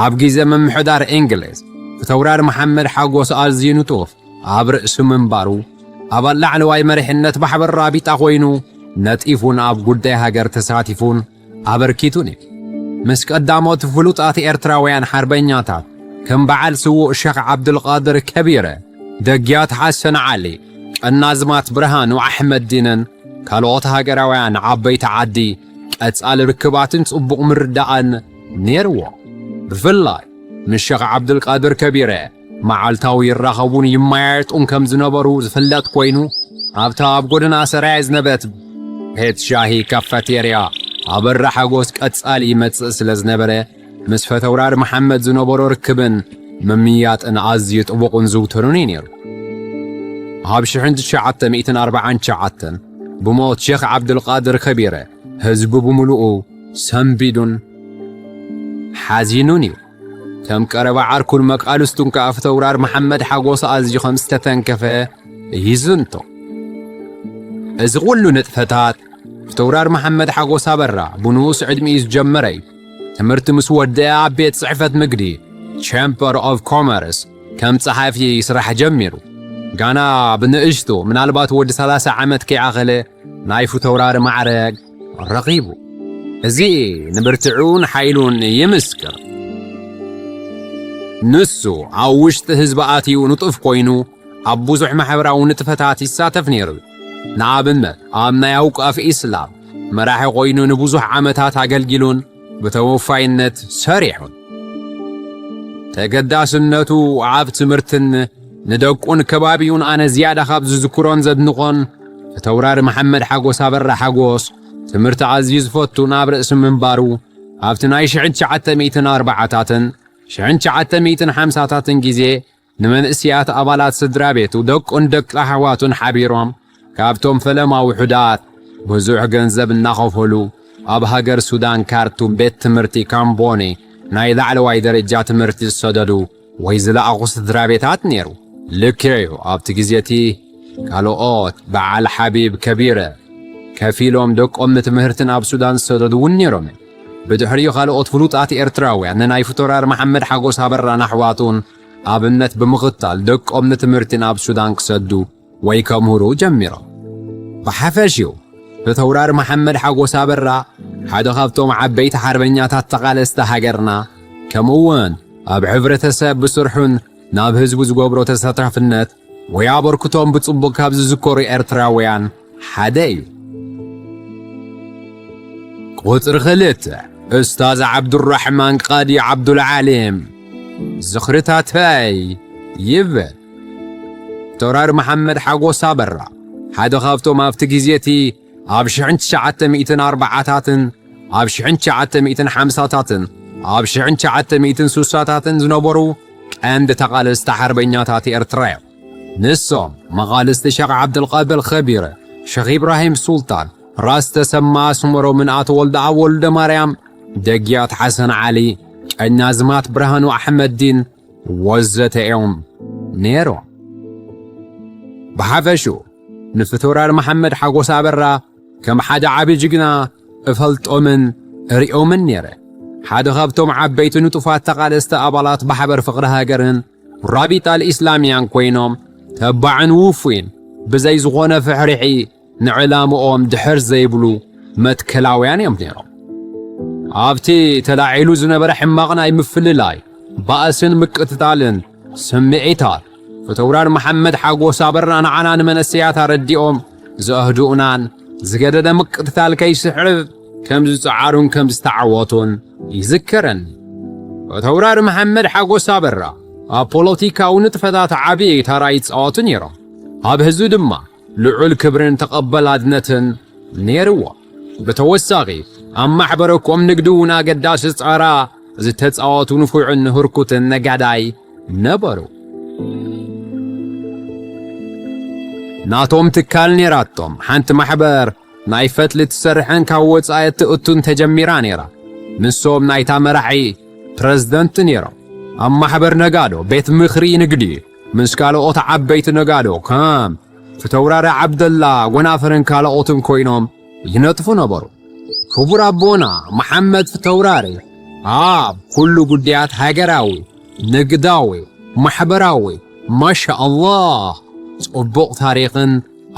ኣብ ግዜ ምምሕዳር እንግሊዝ ፊተውራሪ መሓመድ ሓጎስ ኣዝዩ ንጡፍ ኣብ ርእሲ ምንባሩ ኣባል ላዕለዋይ መሪሕነት ማሕበር ራቢጣ ኮይኑ ነጢፉን ኣብ ጉዳይ ሃገር ተሳቲፉን ኣበርኪቱን እዩ። ምስ ቀዳሞት ፍሉጣት ኤርትራውያን ሓርበኛታት ከም በዓል ስዉእ ሸኽ ዓብዱልቃድር ከቢረ፣ ደግያት ሓሰን ዓሊ፣ ቀናዝማት ብርሃኑ ኣሕመዲንን ካልኦት ሃገራውያን ዓበይቲ ዓዲ ቀጻሊ ርክባትን ጽቡቕ ምርዳእን ነይርዎ። ብፍላይ ምስ ሸኽ ዓብዱልቃድር ከቢረ መዓልታዊ ይራኸቡን ይመያየጡን ከም ዝነበሩ ዝፍለጥ ኮይኑ፣ ኣብታ ኣብ ጎደና ሰራየ ዝነበረት ቤት ሻሂ ካፋቴርያ ኣበራ ሓጎስ ቀጻሊ ይመጽእ ስለ ዝነበረ፣ ምስ ፈተውራር መሓመድ ዝነበሮ ርክብን ምምያጥን ኣዝዩ ጥቡቕን ዝውቱርን እዩ ነይሩ። ኣብ ሽሕን ትሽዓተ ሚእትን ኣርባዓን ትሽዓተን ብሞት ሸኽ ዓብዱልቃድር ከቢረ፣ ህዝቢ ብምሉኡ ሰንቢዱን ሓዚኑን እዩ። ከም ቀረባ ዓርኩን መቃልስቱን ከኣ ፍተውራር መሓመድ ሓጎስ ኣዝዩ ከም ዝተተንከፈ ይዝንቶ። እዚ ኩሉ ንጥፈታት ፍተውራር መሓመድ ሓጎስ ኣበራ ብንኡስ ዕድሚኡ ዝጀመረ እዩ። ትምህርቲ ምስ ወደአ ኣብ ቤት ጽሕፈት ንግዲ፣ ቻምበር ኦፍ ኮመርስ፣ ከም ጸሓፊ ስራሕ ጀሚሩ። ጋና ብንእሽቱ፣ ምናልባት ወዲ ሰላሳ ዓመት ከይኣኸለ፣ ናይ ፍተውራሪ ማዕረግ ረኺቡ። እዚ ንብርትዑን ሓይሉን ይምስክር። ንሱ ኣብ ውሽጢ ህዝቢ ኣትዩ ንጡፍ ኮይኑ ኣብ ብዙሕ ማሕበራዊ ንጥፈታት ይሳተፍ ነይሩ። ንኣብነት፣ ኣብ ናይ ኣውቃፍ ኢስላም መራሒ ኮይኑ ንብዙሕ ዓመታት ኣገልጊሉን ብተወፋይነት ሰሪሑን። ተገዳስነቱ ኣብ ትምህርትን ንደቁን ከባቢኡን ኣነ ዝያዳ ካብ ዝዝክሮን ዘድንቖን፣ ፍተውራሪ መሓመድ ሓጎስ ኣበራ ሓጎስ ትምህርቲ ኣዝዩ ዝፈቱ ናብ ርእሲ ምንባሩ፣ ኣብቲ ናይ ሽሕን ትሽዓተ ሚእትን ኣርባዓታትን ሽሕን ትሽዓተ ሚእትን ሓምሳታትን ግዜ ንመንእስያት ኣባላት ስድራ ቤቱ፣ ደቁን ደቂ ኣሕዋቱን ሓቢሮም ካብቶም ፈለማ ውሑዳት ብዙሕ ገንዘብ እናኸፈሉ ኣብ ሃገር ሱዳን ካርቱም ቤት ትምህርቲ ካምቦኒ ናይ ላዕለዋይ ደረጃ ትምህርቲ ዝሰደዱ ወይ ዝለኣኹ ስድራ ቤታት ነይሩ። ልክዕ እዩ፣ ኣብቲ ግዜ እቲ ካልኦት በዓል ሓቢብ ከቢረ ከፊሎም ደቆም ንትምህርቲ ናብ ሱዳን ዝሰደዱ እውን ነይሮም። ብድሕሪኡ ካልኦት ፍሉጣት ኤርትራውያን ንናይ ፍቶራር መሓመድ ሓጎስ ኣበራን ኣሕዋቱን ኣብነት ብምኽታል ደቆም ንትምህርቲ ናብ ሱዳን ክሰዱ ወይ ከምህሩ ጀሚሮም። ብሓፈሽኡ ፍተውራር መሓመድ ሓጎስ ኣበራ ሓደ ካብቶም ዓበይቲ ሓርበኛታት ተቓለስቲ ሃገርና፣ ከምኡ እውን ኣብ ሕብረተሰብ ብስርሑን ናብ ህዝቡ ዝገብሮ ተሳታፍነት ወይ ኣበርክቶም ብጽቡቕ ካብ ዝዝከሩ ኤርትራውያን ሓደ እዩ። ቁጽሪ ክልተ፣ ኡስታዝ ዓብዱራሕማን ቃዲ ዓብዱልዓሊም ዝኽርታተይ ይብል። ዶክተር መሓመድ ሓጎስ ኣበራ ሓደ ካብቶም ኣብቲ ግዜ እቲ ኣብ ሽሕን ትሽዓተ ሚእትን ኣርባዓታትን ኣብ ሽሕን ትሽዓተ ሚእትን ሓምሳታትን ኣብ ሽሕን ትሽዓተ ሚእትን ስሳታትን ዝነበሩ ቀንዲ ተቓለስቲ ሓርበኛታት ኤርትራ እዮም። ንሶም መቓልስቲ ሸኽ ዓብደልቃድር ከቢር፣ ሸኽ ኢብራሂም ሱልጣን፣ ራስ ተሰማ ኣስመሮምን ኣቶ ወልደኣብ ወልደማርያም፣ ደግያት ሓሰን ዓሊ፣ ቀኛዝማት ብርሃኑ ኣሕመድዲን ወዘተ እዮም ነይሮም። ብሓፈሽኡ ንፍትውራር መሓመድ ሓጎስ ኣበራ ከም ሓደ ዓቢ ጅግና እፈልጦምን እሪኦምን ነይረ። ሓደ ካብቶም ዓበይቲ ንጡፋት ተቓለስቲ ኣባላት ማሕበር ፍቕሪ ሃገርን ራቢጣ ኣልኢስላሚያን ኮይኖም፣ ተባዕን ውፉይን፣ ብዘይ ዝኾነ ፍሕርሒ ንዕላምኦም ድሕር ዘይብሉ መትከላውያን እዮም ነይሮም። ኣብቲ ተላዒሉ ዝነበረ ሕማቕ ናይ ምፍልላይ፣ ባእስን ምቅትታልን ስምዒታት፣ ፍትውራር መሓመድ ሓጎስ ኣበራ ንዓና ንመንእሰያት ኣረዲኦም ዘህድኡናን ዝገደደ ምቅትታል ከይስዕብ ከም ዝጸዓሩን ከም ዝተዓወቱን ይዝከረኒ። ፍትውራር መሓመድ ሓጎስ ኣበራ ኣብ ፖለቲካዊ ንጥፈታት ዓቢ ተራ ይጻወቱ ነይሮም። ኣብ ህዝቢ ድማ ልዑል ክብርን ተቐበላድነትን ነይርዎ። ብተወሳኺ ኣብ ማሕበረ ኮም ንግዲ እውን ኣገዳሲ ጻራ ዝተጻወቱ ንፉዕን ህርኩትን ነጋዳይ ነበሩ። ናቶም ትካል ነይራቶም። ሓንቲ ማሕበር ናይ ፈትሊ ትሰርሕን ካብ ወጻኢ እትእቱን ተጀሚራ ነይራ። ንሶም ናይታ መራሒ ፕረዚደንት ነይሮም። ኣብ ማሕበር ነጋዶ ቤት ምኽሪ ንግዲ ምስ ካልኦት ዓበይቲ ነጋዶ ከም ፍተውራሪ ዓብደላ ጎናፍርን ካልኦትን ኮይኖም ይነጥፉ ነበሩ። ክቡር ኣቦና መሓመድ ፍተውራሪ ኣብ ኩሉ ጉዳያት ሃገራዊ፣ ንግዳዊ፣ ማሕበራዊ፣ ማሻ ኣላህ፣ ጽቡቕ ታሪኽን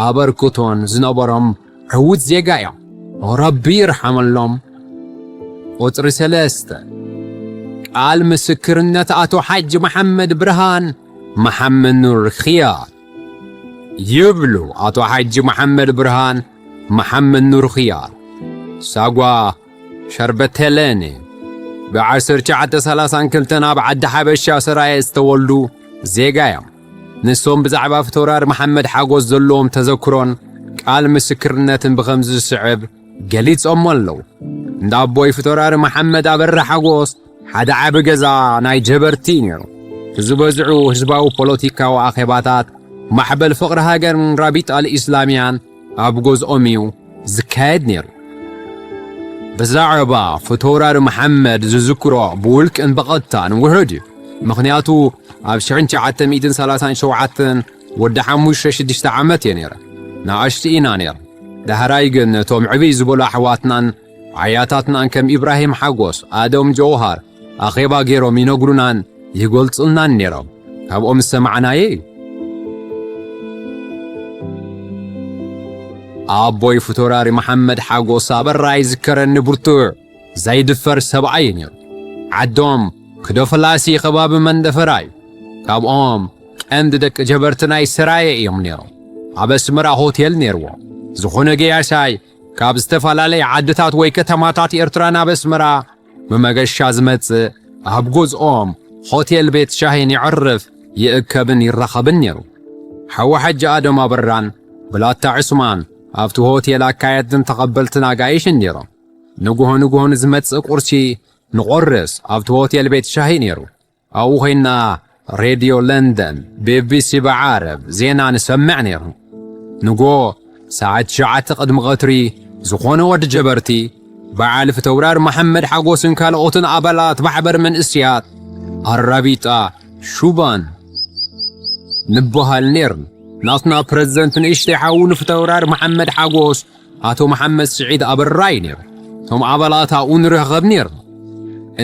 ኣበርክቶን ዝነበሮም ዕዉት ዜጋ እዮም። ረቢ ይርሓመሎም። ቁጽሪ ሰለስተ፣ ቃል ምስክርነት ኣቶ ሓጂ መሓመድ ብርሃን መሓመድ ኑር ኽያር ይብሉ። ኣቶ ሓጂ መሓመድ ብርሃን መሓመድ ኑር ኽያር፣ ሳጓ ሸርበቴለኒ፣ ብ ዓሰርተ ትሽዓተ ሰላሳን ክልተን ኣብ ዓዲ ሓበሻ ሰራየ ዝተወልዱ ዜጋ እዮም። ንሶም ብዛዕባ ፊተውራሪ መሓመድ ሓጎስ ዘለዎም ተዘክሮን ቃል ምስክርነትን ብኸምዚ ዝስዕብ ገሊጾሞ ኣለዉ። እንዳ ኣቦይ ፊተውራሪ መሓመድ ኣበራ ሓጎስ ሓደ ዓቢ ገዛ ናይ ጀበርቲ እዩ ነይሩ። እቲ ዝበዝዑ ህዝባዊ ፖለቲካዊ ኣኼባታት ማሕበል ፍቕሪ ሃገርን ራቢጣ ኣልኢስላምያን ኣብ ገዝኦም እዩ ዝካየድ ነይሩ። ብዛዕባ ፊተውራሪ መሓመድ ዝዝክሮ ብውልቅን ብቐጥታን ውሑድ እዩ። ምኽንያቱ ኣብ ሽሕን ትሽዓተ ሚእትን ሰላሳን ሸውዓተን ወዲ ሓሙሽተ ሽዱሽተ ዓመት እየ ነይረ። ንኣሽቱ ኢና ነይረ። ዳሕራይ ግን እቶም ዕብይ ዝበሉ ኣሕዋትናን ኣያታትናን ከም ኢብራሂም ሓጎስ፣ ኣደም ጀውሃር ኣኼባ ገይሮም ይነግሩናን ይገልጹልናን ነይሮም። ካብኦም ዝሰማዕናዮ እዩ። ኣቦይ ፊተውራሪ መሓመድ ሓጎስ ኣበራ ይዝከረኒ ብርቱዕ ዘይድፈር ሰብኣይ እዩ ነይሩ። ዓዶም ክዶ ፍላሲ ከባቢ መንደፈራ እዩ። ካብኦም ቀንዲ ደቂ ጀበርቲ ናይ ሰራየ እዮም ነይሮም። ኣብ ኣስመራ ሆቴል ነይርዎ። ዝኾነ ገያሻይ ካብ ዝተፈላለየ ዓድታት ወይ ከተማታት ኤርትራ ናብ ኣስመራ ብመገሻ ዝመጽእ ኣብ ገዝኦም ሆቴል ቤት ሻሂን የዕርፍ ይእከብን ይራኸብን ነይሩ። ሓወ ሓጂ ኣደም ኣበራን ብላታ ዑስማን ኣብቲ ሆቴል ኣካየድትን ተቐበልትን ኣጋይሽን ነይሮም። ንግሆ ንግሆ ንዝመጽእ ቁርሲ ንቆርስ ኣብቲ ሆቴል ቤት ሻሂ ነይሩ። ኣብኡ ኮይና ሬድዮ ለንደን፣ ቢቢሲ ብዓረብ ዜና ንሰምዕ ነይሩ። ንጎ ሰዓት ትሽዓተ ቅድሚ ቀትሪ ዝኾነ ወዲ ጀበርቲ በዓል ፊተውራር መሓመድ ሓጎስን ካልኦትን ኣባላት ማሕበር መንእስያት ኣራቢጣ ሹባን ንበሃል ነይርና። ናትና ፕረዚደንት ንእሽተይ ሓዉ ንፊተውራር መሓመድ ሓጎስ ኣቶ መሓመድ ስዒድ ኣበራ እዩ ነይሩ። እቶም ኣባላት ኣብኡ ንራኸብ ነይርና።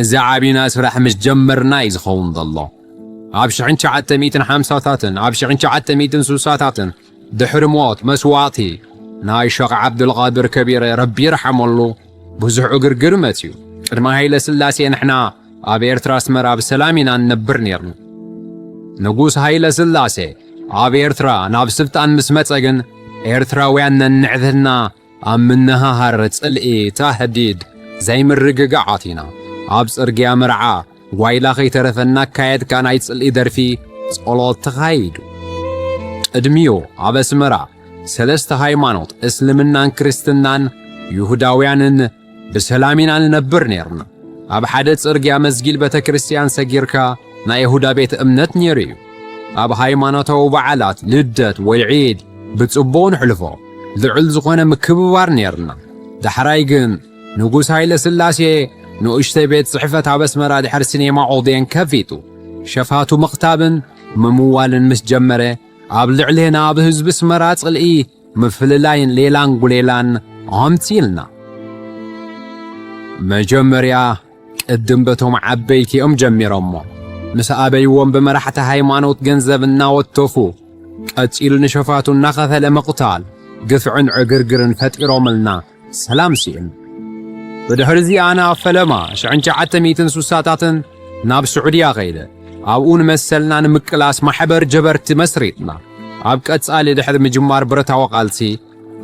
እዚ ዓቢና ስራሕ ምስ ጀመርና እዩ ዝኸውን ዘሎ። ኣብ ሽሕን ትሽዓተ ሚእትን ሓምሳታትን ኣብ ሽሕን ትሽዓተ ሚእትን ስሳታትን ድሕሪ ሞት መስዋእቲ ናይ ሸኽ ዓብዱልቃድር ከቢረ ረቢ ይርሓመሉ ብዙሕ ዕግርግር መጽዩ። ቅድሚ ሃይለ ስላሴ ንሕና ኣብ ኤርትራ ኣስመራ ብሰላም ኢና ንነብር ነይርና። ንጉስ ሃይለ ስላሴ ኣብ ኤርትራ ናብ ስልጣን ምስ መጸ ግን ኤርትራውያን ነንሕድሕድና ኣብ ምንህሃር ጽልኢ፣ ታህዲድ፣ ዘይምርግጋዕ ኣቲና። ኣብ ጽርግያ መርዓ ጓይላ ከይተረፈ እናካየድካ ናይ ጽልኢ ደርፊ ጸሎት ተኻይዱ። ቅድሚኡ ኣብ ኣስመራ ሰለስተ ሃይማኖት እስልምናን ክርስትናን ይሁዳውያንን ብሰላም ኢና ንነብር ነይርና። ኣብ ሓደ ጽርግያ መስጊድ ቤተ ክርስቲያን ሰጊርካ ናይ ይሁዳ ቤት እምነት ነይሩ እዩ። ኣብ ሃይማኖታዊ በዓላት ልደት ወይ ዒድ ብጽቡቕ ንሕልፎ። ልዑል ዝኾነ ምክብባር ነይርና። ዳሕራይ ግን ንጉስ ሃይለ ስላሴ ንኡሽተይ ቤት ጽሕፈት ኣብ ኣስመራ ድሕሪ ሲኔማ ኦዴን ከፊቱ። ሸፋቱ ምቕታብን ምምዋልን ምስ ጀመረ ኣብ ልዕሌና ኣብ ህዝቢ ኣስመራ ጽልኢ ምፍልላይን ሌላን ጉሌላን ኣምጺልና። መጀመርያ ቅድም በቶም ዓበይቲ እዮም ጀሚሮሞ። ምስ ኣበይዎም ብመራሕቲ ሃይማኖት ገንዘብ እናወተፉ፣ ቀጺሉ ንሸፋቱ እናኸፈለ ምቕታል፣ ግፍዕን ዕግርግርን ፈጢሮምልና ሰላም ስኢን። ብድሕሪ እዚ ኣነ ኣብ ፈለማ ሽሕን ትሽዓተ ሚእትን ስሳታትን ናብ ስዑድያ ከይደ። ኣብኡ ንመሰልና ንምቅላስ ማሕበር ጀበርቲ መስሪትና። ኣብ ቀጻሊ ድሕሪ ምጅማር ብረታዊ ቃልሲ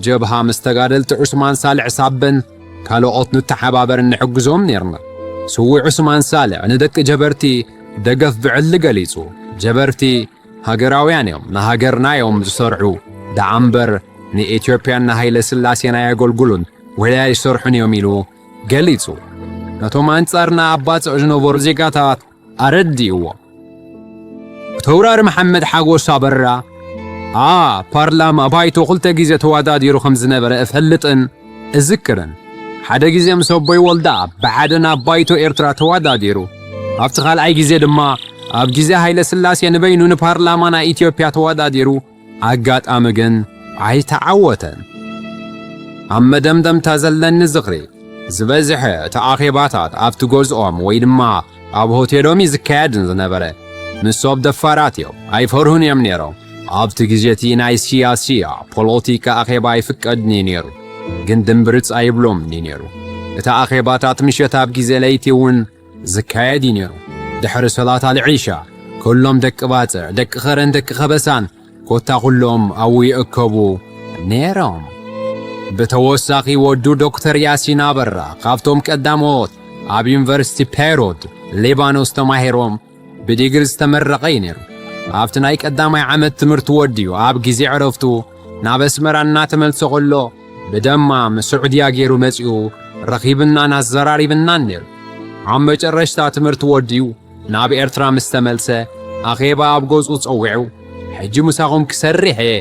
ጀብሃ ምስ ተጋደልቲ ዑስማን ሳልሕ ሳበን ካልኦት ንተሓባበርን ንሕግዞም ነይርና። ስዉእ ዑስማን ሳልሕ ንደቂ ጀበርቲ ደገፍ ብዕሊ ገሊጹ። ጀበርቲ ሃገራውያን እዮም፣ ንሃገርና እዮም ዝሰርሑ ደኣ እምበር ንኢትዮጵያን ንሃይለ ስላሴን ኣየገልግሉን ወይ ኣይሰርሑን እዮም ኢሉ ገሊጹ። ነቶም ኣንጻርና ኣብ ባጽዕ ዝነበሩ ዜጋታት ኣረዲእዎ። ተውራሪ መሓመድ ሓጎስ ኣበራ ኣብ ፓርላማ ባይቶ ክልተ ግዜ ተወዳዲሩ ከም ዝነበረ እፈልጥን እዝክርን። ሓደ ግዜ ምስ ኣቦይ ወልደኣብ ብሓደ ናብ ባይቶ ኤርትራ ተወዳዲሩ። ኣብቲ ካልኣይ ግዜ ድማ ኣብ ግዜ ሃይለ ስላሴ ንበይኑ ንፓርላማ ናይ ኢትዮጵያ ተወዳዲሩ። ኣጋጣሚ ግን ኣይተዓወተን። ኣብ መደምደምታ ዘለኒ ዝኽሪ፣ ዝበዝሐ እቲ ኣኼባታት ኣብቲ ገዝኦም ወይ ድማ ኣብ ሆቴሎም እዩ ዝካየድን ዝነበረ። ንሶም ደፋራት እዮም፣ ኣይፈርሁን እዮም ነይሮም። ኣብቲ ግዜ እቲ ናይ ስያስያ ፖለቲካ ኣኼባ ኣይፍቀድን እዩ ነይሩ። ግን ድምብርጽ ኣይብሎምን እዩ ነይሩ። እቲ ኣኼባታት ምሸት ኣብ ግዜ ለይቲ እውን ዝካየድ እዩ ነይሩ። ድሕሪ ሰላት ኣልዒሻ፣ ኩሎም ደቂ ባጽዕ፣ ደቂ ኸረን ደቂ ኸበሳን፣ ኮታ ኩሎም ኣብኡ ይእከቡ ነይሮም። ብተወሳኺ ወዱ ዶክተር ያሲን ኣበራ፣ ካብቶም ቀዳሞት ኣብ ዩኒቨርሲቲ ቤይሩት ሊባኖስ ተማሂሮም ብዲግሪ ዝተመረቐ እዩ ነይሩ። ኣብቲ ናይ ቀዳማይ ዓመት ትምህርቲ ወዲኡ ኣብ ግዜ ዕረፍቱ ናብ ኣስመራ እናተመልሰ ከሎ፣ ብደማም ስዑድያ ገይሩ መጺኡ ረኺብናን ኣዘራሪብናን ነይሩ። ኣብ መጨረሽታ ትምህርቲ ወዲኡ ናብ ኤርትራ ምስ ተመልሰ፣ ኣኼባ ኣብ ገጹ ጸዊዑ፣ "ሕጂ ምሳኹም ክሰርሕ እየ"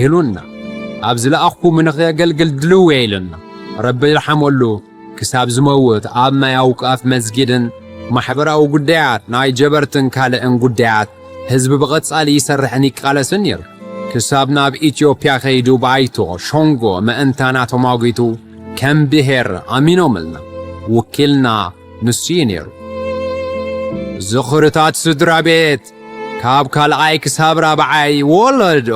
ኢሉና። ኣብ ዝለኣኽኩ ንኸገልግል ድልው እየ ኢሉና። ረቢ ይርሓመሉ፣ ክሳብ ዝመውት ኣብ ናይ ኣውቃፍ መስጊድን ማሕበራዊ ጉዳያት፣ ናይ ጀበርትን ካልእን ጉዳያት ህዝቢ ብቐጻሊ ይሰርሕን ይቃለስን ነይሩ። ክሳብ ናብ ኢትዮጵያ ከይዱ ብኣይቶ ሾንጎ መእንታና ተማጒቱ ከም ብሄር ኣሚኖምልና። ውኪልና ንሱ እዩ ነይሩ። ዝኽርታት ስድራ ቤት ካብ ካልኣይ ክሳብ ራብዓይ ወለዶ።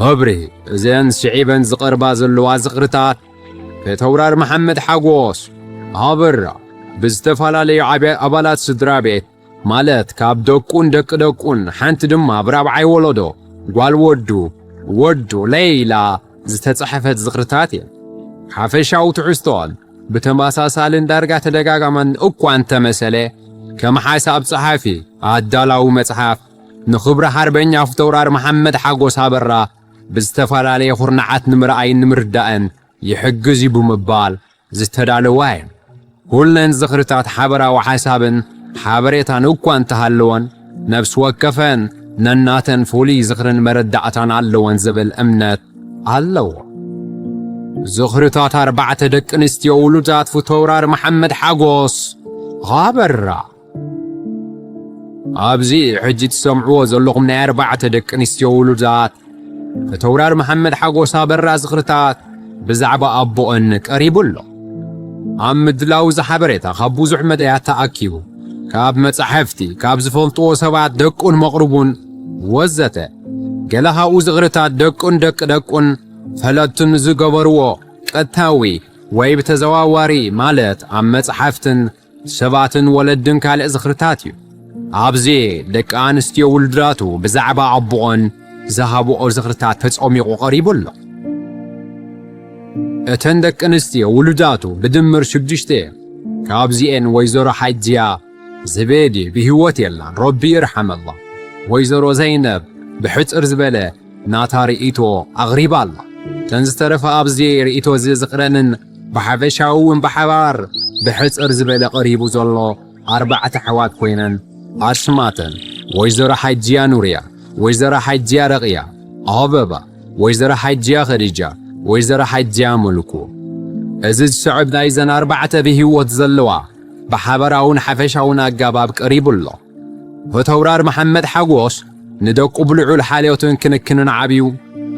መብርሂ፣ እዘን ስዒበን ዝቐርባ ዘለዋ ዝኽርታት ፊተውራር መሓመድ ሓጎስ ኣበራ ብዝተፈላለዩ ዓብያ-፣ ኣባላት ስድራ ቤት፣ ማለት ካብ ደቁን ደቂ ደቁን፣ ሓንቲ ድማ ኣብ ራብዓይ ወለዶ ጓል ወዱ፣ ወዱ ለይላ ዝተጻሕፈት ዝኽርታት እየን። ሓፈሻዊ ትሕዝቶኣን ብተመሳሳልን ዳርጋ ተደጋጋማን እኳ እንተመሰለ፣ ከም ሓሳብ ጸሓፊ ኣዳላዊ መጽሓፍ ንኽብሪ ሓርበኛ ፊተውራር መሓመድ ሓጎስ ኣበራ ብዝተፈላለየ ኩርናዓት ንምርኣይን ንምርዳእን ይሕግዝ እዩ ብምባል ዝተዳለዋ እየን። ኩለን ዝኽርታት ሓበራዊ ሓሳብን ሓበሬታን እኳ እንተሃለወን፣ ነፍሲ ወከፈን ነናተን ፍሉይ ዝኽርን መረዳእታን ኣለወን ዝብል እምነት ኣለዎ። ዝኽርታት ኣርባዕተ ደቂ ኣንስትዮ ውሉዳት ፊተውራር መሓመድ ሓጎስ ኣበራ። ኣብዚ ሕጂ ትሰምዕዎ ዘለኹም ናይ ኣርባዕተ ደቂ ኣንስትዮ ውሉዳት ፊተውራር መሓመድ ሓጎስ ኣበራ ዝኽርታት ብዛዕባ ኣቦኦን ቀሪቡ ኣሎ። ኣብ ምድላው እዚ ሓበሬታ ካብ ብዙሕ መዳያት ተኣኪቡ፣ ካብ መጻሕፍቲ፣ ካብ ዝፈልጥዎ ሰባት፣ ደቁን መቕርቡን ወዘተ፣ ገለ ካብኡ ዝኽርታት ደቁን ደቂ ደቁን ፈለጥቱን ዝገበርዎ ቀጥታዊ ወይ ብተዘዋዋሪ፣ ማለት ኣብ መጻሕፍትን ሰባትን ወለድን ካልእ ዝኽርታት እዩ። ኣብዚ ደቂ ኣንስትዮ ውሉዳቱ ብዛዕባ ኣቦኦን ዝሃብኦ ዝኽርታት ተጸሚቑ ቀሪቡ ኣሎ። እተን ደቂ ኣንስትዮ ውሉዳቱ ብድምር ሽዱሽተ እየን። ካብዚኤን ወይዘሮ ሓጅያ ዝቤዲ ብህይወት የላን፣ ረቢ ይርሓመላ። ወይዘሮ ዘይነብ ብሕጽር ዝበለ ናታ ርእይቶ ኣቕሪባ ኣላ። እተን ዝተረፋ ኣብዚ ርእይቶ ዝዝኽረንን ብሓፈሻዊ እውን ብሓባር ብሕጽር ዝበለ ቀሪቡ ዘሎ ኣርባዕተ ኣሕዋት ኮይነን፣ ኣስማተን ወይዘሮ ሓጅያ ኑርያ፣ ወይዘሮ ሓጅያ ረቕያ፣ ኣበባ፣ ወይዘሮ ሓጅያ ኸዲጃ፣ ወይዘሮ ሓጅያ ምልኩ። እዚ ዝስዕብ ናይዘን ኣርባዕተ ብህይወት ዘለዋ ብሓበራውን ሓፈሻውን ኣገባብ ቀሪቡ ኣሎ። ፊተውራር መሓመድ ሓጎስ ንደቁ ብልዑል ሓልዮትን ክንክንን ዓብዩ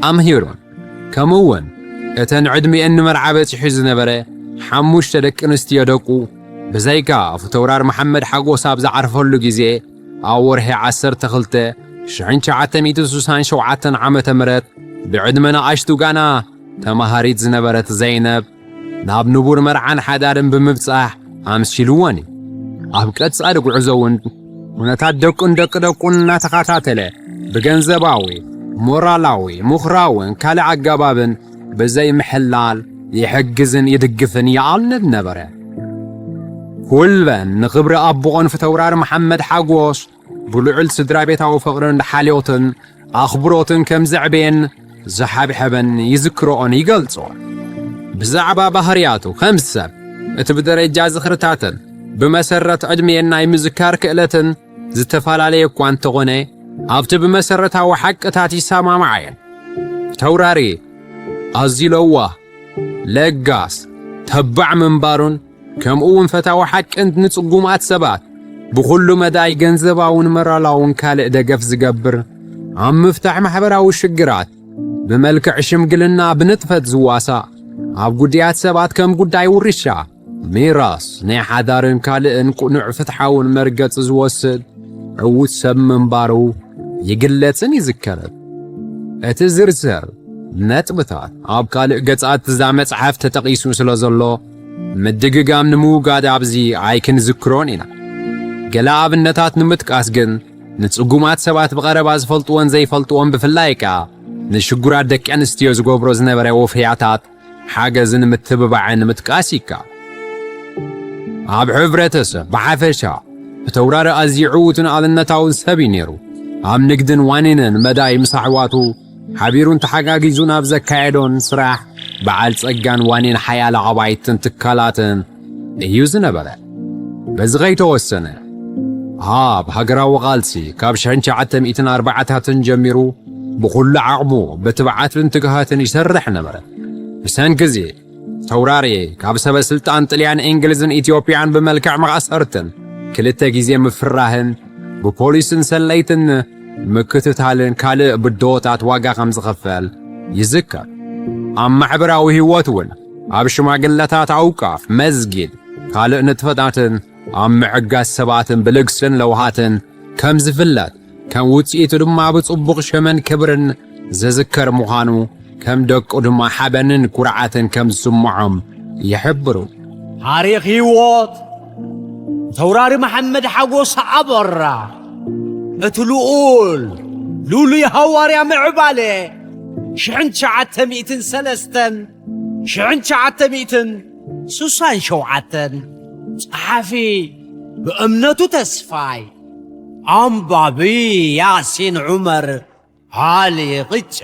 ኣምሂሩን፣ ከምኡ እውን እተን ዕድሚኤን ንመርዓ በጺሑ ዝነበረ ሓሙሽተ ደቂ ኣንስትዮ ደቁ፣ ብዘይካ ፊተውራር መሓመድ ሓጎስ ኣብ ዝዓርፈሉ ግዜ፣ ኣብ ወርሒ ዓሰርተ ክልተ ሽሕን ትሽዓተ ሚእትን ስሳን ሸውዓተን ዓመተ ምህረት፣ ብዕድመ ንኣሽቱ ጋና ተማሃሪት ዝነበረት ዘይነብ፣ ናብ ንቡር መርዓን ሓዳርን ብምብጻሕ ኣምሲልወን እዩ። ኣብ ቀጻሊ ጉዕዞ እውን ኩነታት ደቁን ደቂ ደቁን እናተኸታተለ ብገንዘባዊ፣ ሞራላዊ፣ ምኽራውን ካልእ ኣገባብን ብዘይ ምሕላል ይሕግዝን ይድግፍን ይኣልብ ነበረ። ኩለን ንኽብሪ ኣቦኦን ፊተውራር መሓመድ ሓጎስ ብልዑል ስድራ ቤታዊ ፍቕርን ሓልዮትን ኣኽብሮትን ከም ዘዕበየን ዝሓብሐበን ይዝክርኦን ይገልጾን። ብዛዕባ ባህርያቱ ከም ሰብ፣ እቲ ብደረጃ ዝኽርታትን ብመሰረት ዕድሜን ናይ ምዝካር ክእለትን ዝተፈላለየ እኳ እንተኾነ፣ ኣብቲ ብመሰረታዊ ሓቅታት ይሰማማዓ እየን። ተውራሪ ኣዝዩ ለዋህ፣ ለጋስ፣ ተባዕ ምንባሩን ከምኡ እውን ፈታዊ ሓቅን ንጽጉማት ሰባት ብኹሉ መዳይ ገንዘባውን መራላውን ካልእ ደገፍ ዝገብር፣ ኣብ ምፍታሕ ማሕበራዊ ሽግራት ብመልክዕ ሽምግልና ብንጥፈት ዝዋሳእ፣ ኣብ ጉዳያት ሰባት ከም ጉዳይ ውርሻ፣ ሚራስ፣ ናይ ሓዳርን ካልእን ቅኑዕ ፍትሓውን መርገጺ ዝወስድ ዕዉት ሰብ ምንባሩ ይግለጽን ይዝከርን። እቲ ዝርዝር ነጥብታት ኣብ ካልእ ገጻት እዛ መጽሓፍ ተጠቒሱ ስለ ዘሎ፣ ምድግጋም ንምውጋድ ኣብዚ ኣይክንዝክሮን ኢና። ገለ ኣብነታት ንምጥቃስ ግን፣ ንጽጉማት ሰባት ብቐረባ ዝፈልጥዎን ዘይፈልጥዎን፣ ብፍላይ ከኣ ንሽጉራት ደቂ ኣንስትዮ ዝገብሮ ዝነበረ ወፍያታት ሓገዝን ምትብባዕን ምጥቃስ ይከኣል። ኣብ ሕብረተሰብ ብሓፈሻ፣ ፊተውራሪ ኣዝዩ ዕዉትን ኣብነታውን ሰብ እዩ ነይሩ። ኣብ ንግድን ዋኒንን መዳይ ምስ ኣሕዋቱ ሓቢሩን ተሓጋጊዙን ኣብ ዘካየዶን ስራሕ፣ በዓል ጸጋን ዋኒን ሓያለ ኣባይትን ትካላትን እዩ ዝነበረ። በዚ ከይተወሰነ፣ ኣብ ሃገራዊ ቃልሲ ካብ ሽሕን ትሽዓተ ሚእትን ኣርባዓታትን ጀሚሩ ብኹሉ ዓቕሙ ብትብዓትን ትግሃትን ይሰርሕ ነበረ። ብሰንኪ እዚ፣ ተውራሪ ካብ ሰበ ስልጣን ጥልያን፣ እንግሊዝን ኢትዮጵያን ብመልክዕ ማእሰርትን፣ ክልተ ግዜ ምፍራህን፣ ብፖሊስን ሰለይትን ምክትታልን ካልእ ብድሆታት ዋጋ ከም ዝኸፈል ይዝከር። ኣብ ማሕበራዊ ህይወት እውን፣ ኣብ ሽማግለታት፣ ኣውቃፍ፣ መስጊድ፣ ካልእ ንጥፈታትን ኣብ ምዕጋስ ሰባትን ብልግስን ለውሃትን ከም ዝፍለጥ፣ ከም ውጽኢቱ ድማ ብጽቡቕ ሽምን ክብርን ዝዝከር ምዃኑ፣ ከም ደቁ ድማ ሓበንን ኩርዓትን ከም ዝስምዖም ይሕብሩ። ታሪኽ ህይወት ተውራሪ መሓመድ ሓጎስ ኣበራ፣ እቲ ልኡል ልኡሉይ ሃዋርያ ምዕባለ፣ ሽሕን ትሽዓተ ሚእትን ሰለስተን፣ ሽሕን ትሽዓተ ሚእትን ስሳን ሸውዓተን፣ ጸሓፊ ብእምነቱ ተስፋይ፣ ኣንባቢ ያሲን ዑመር፣ ዓሊ ቕጫ።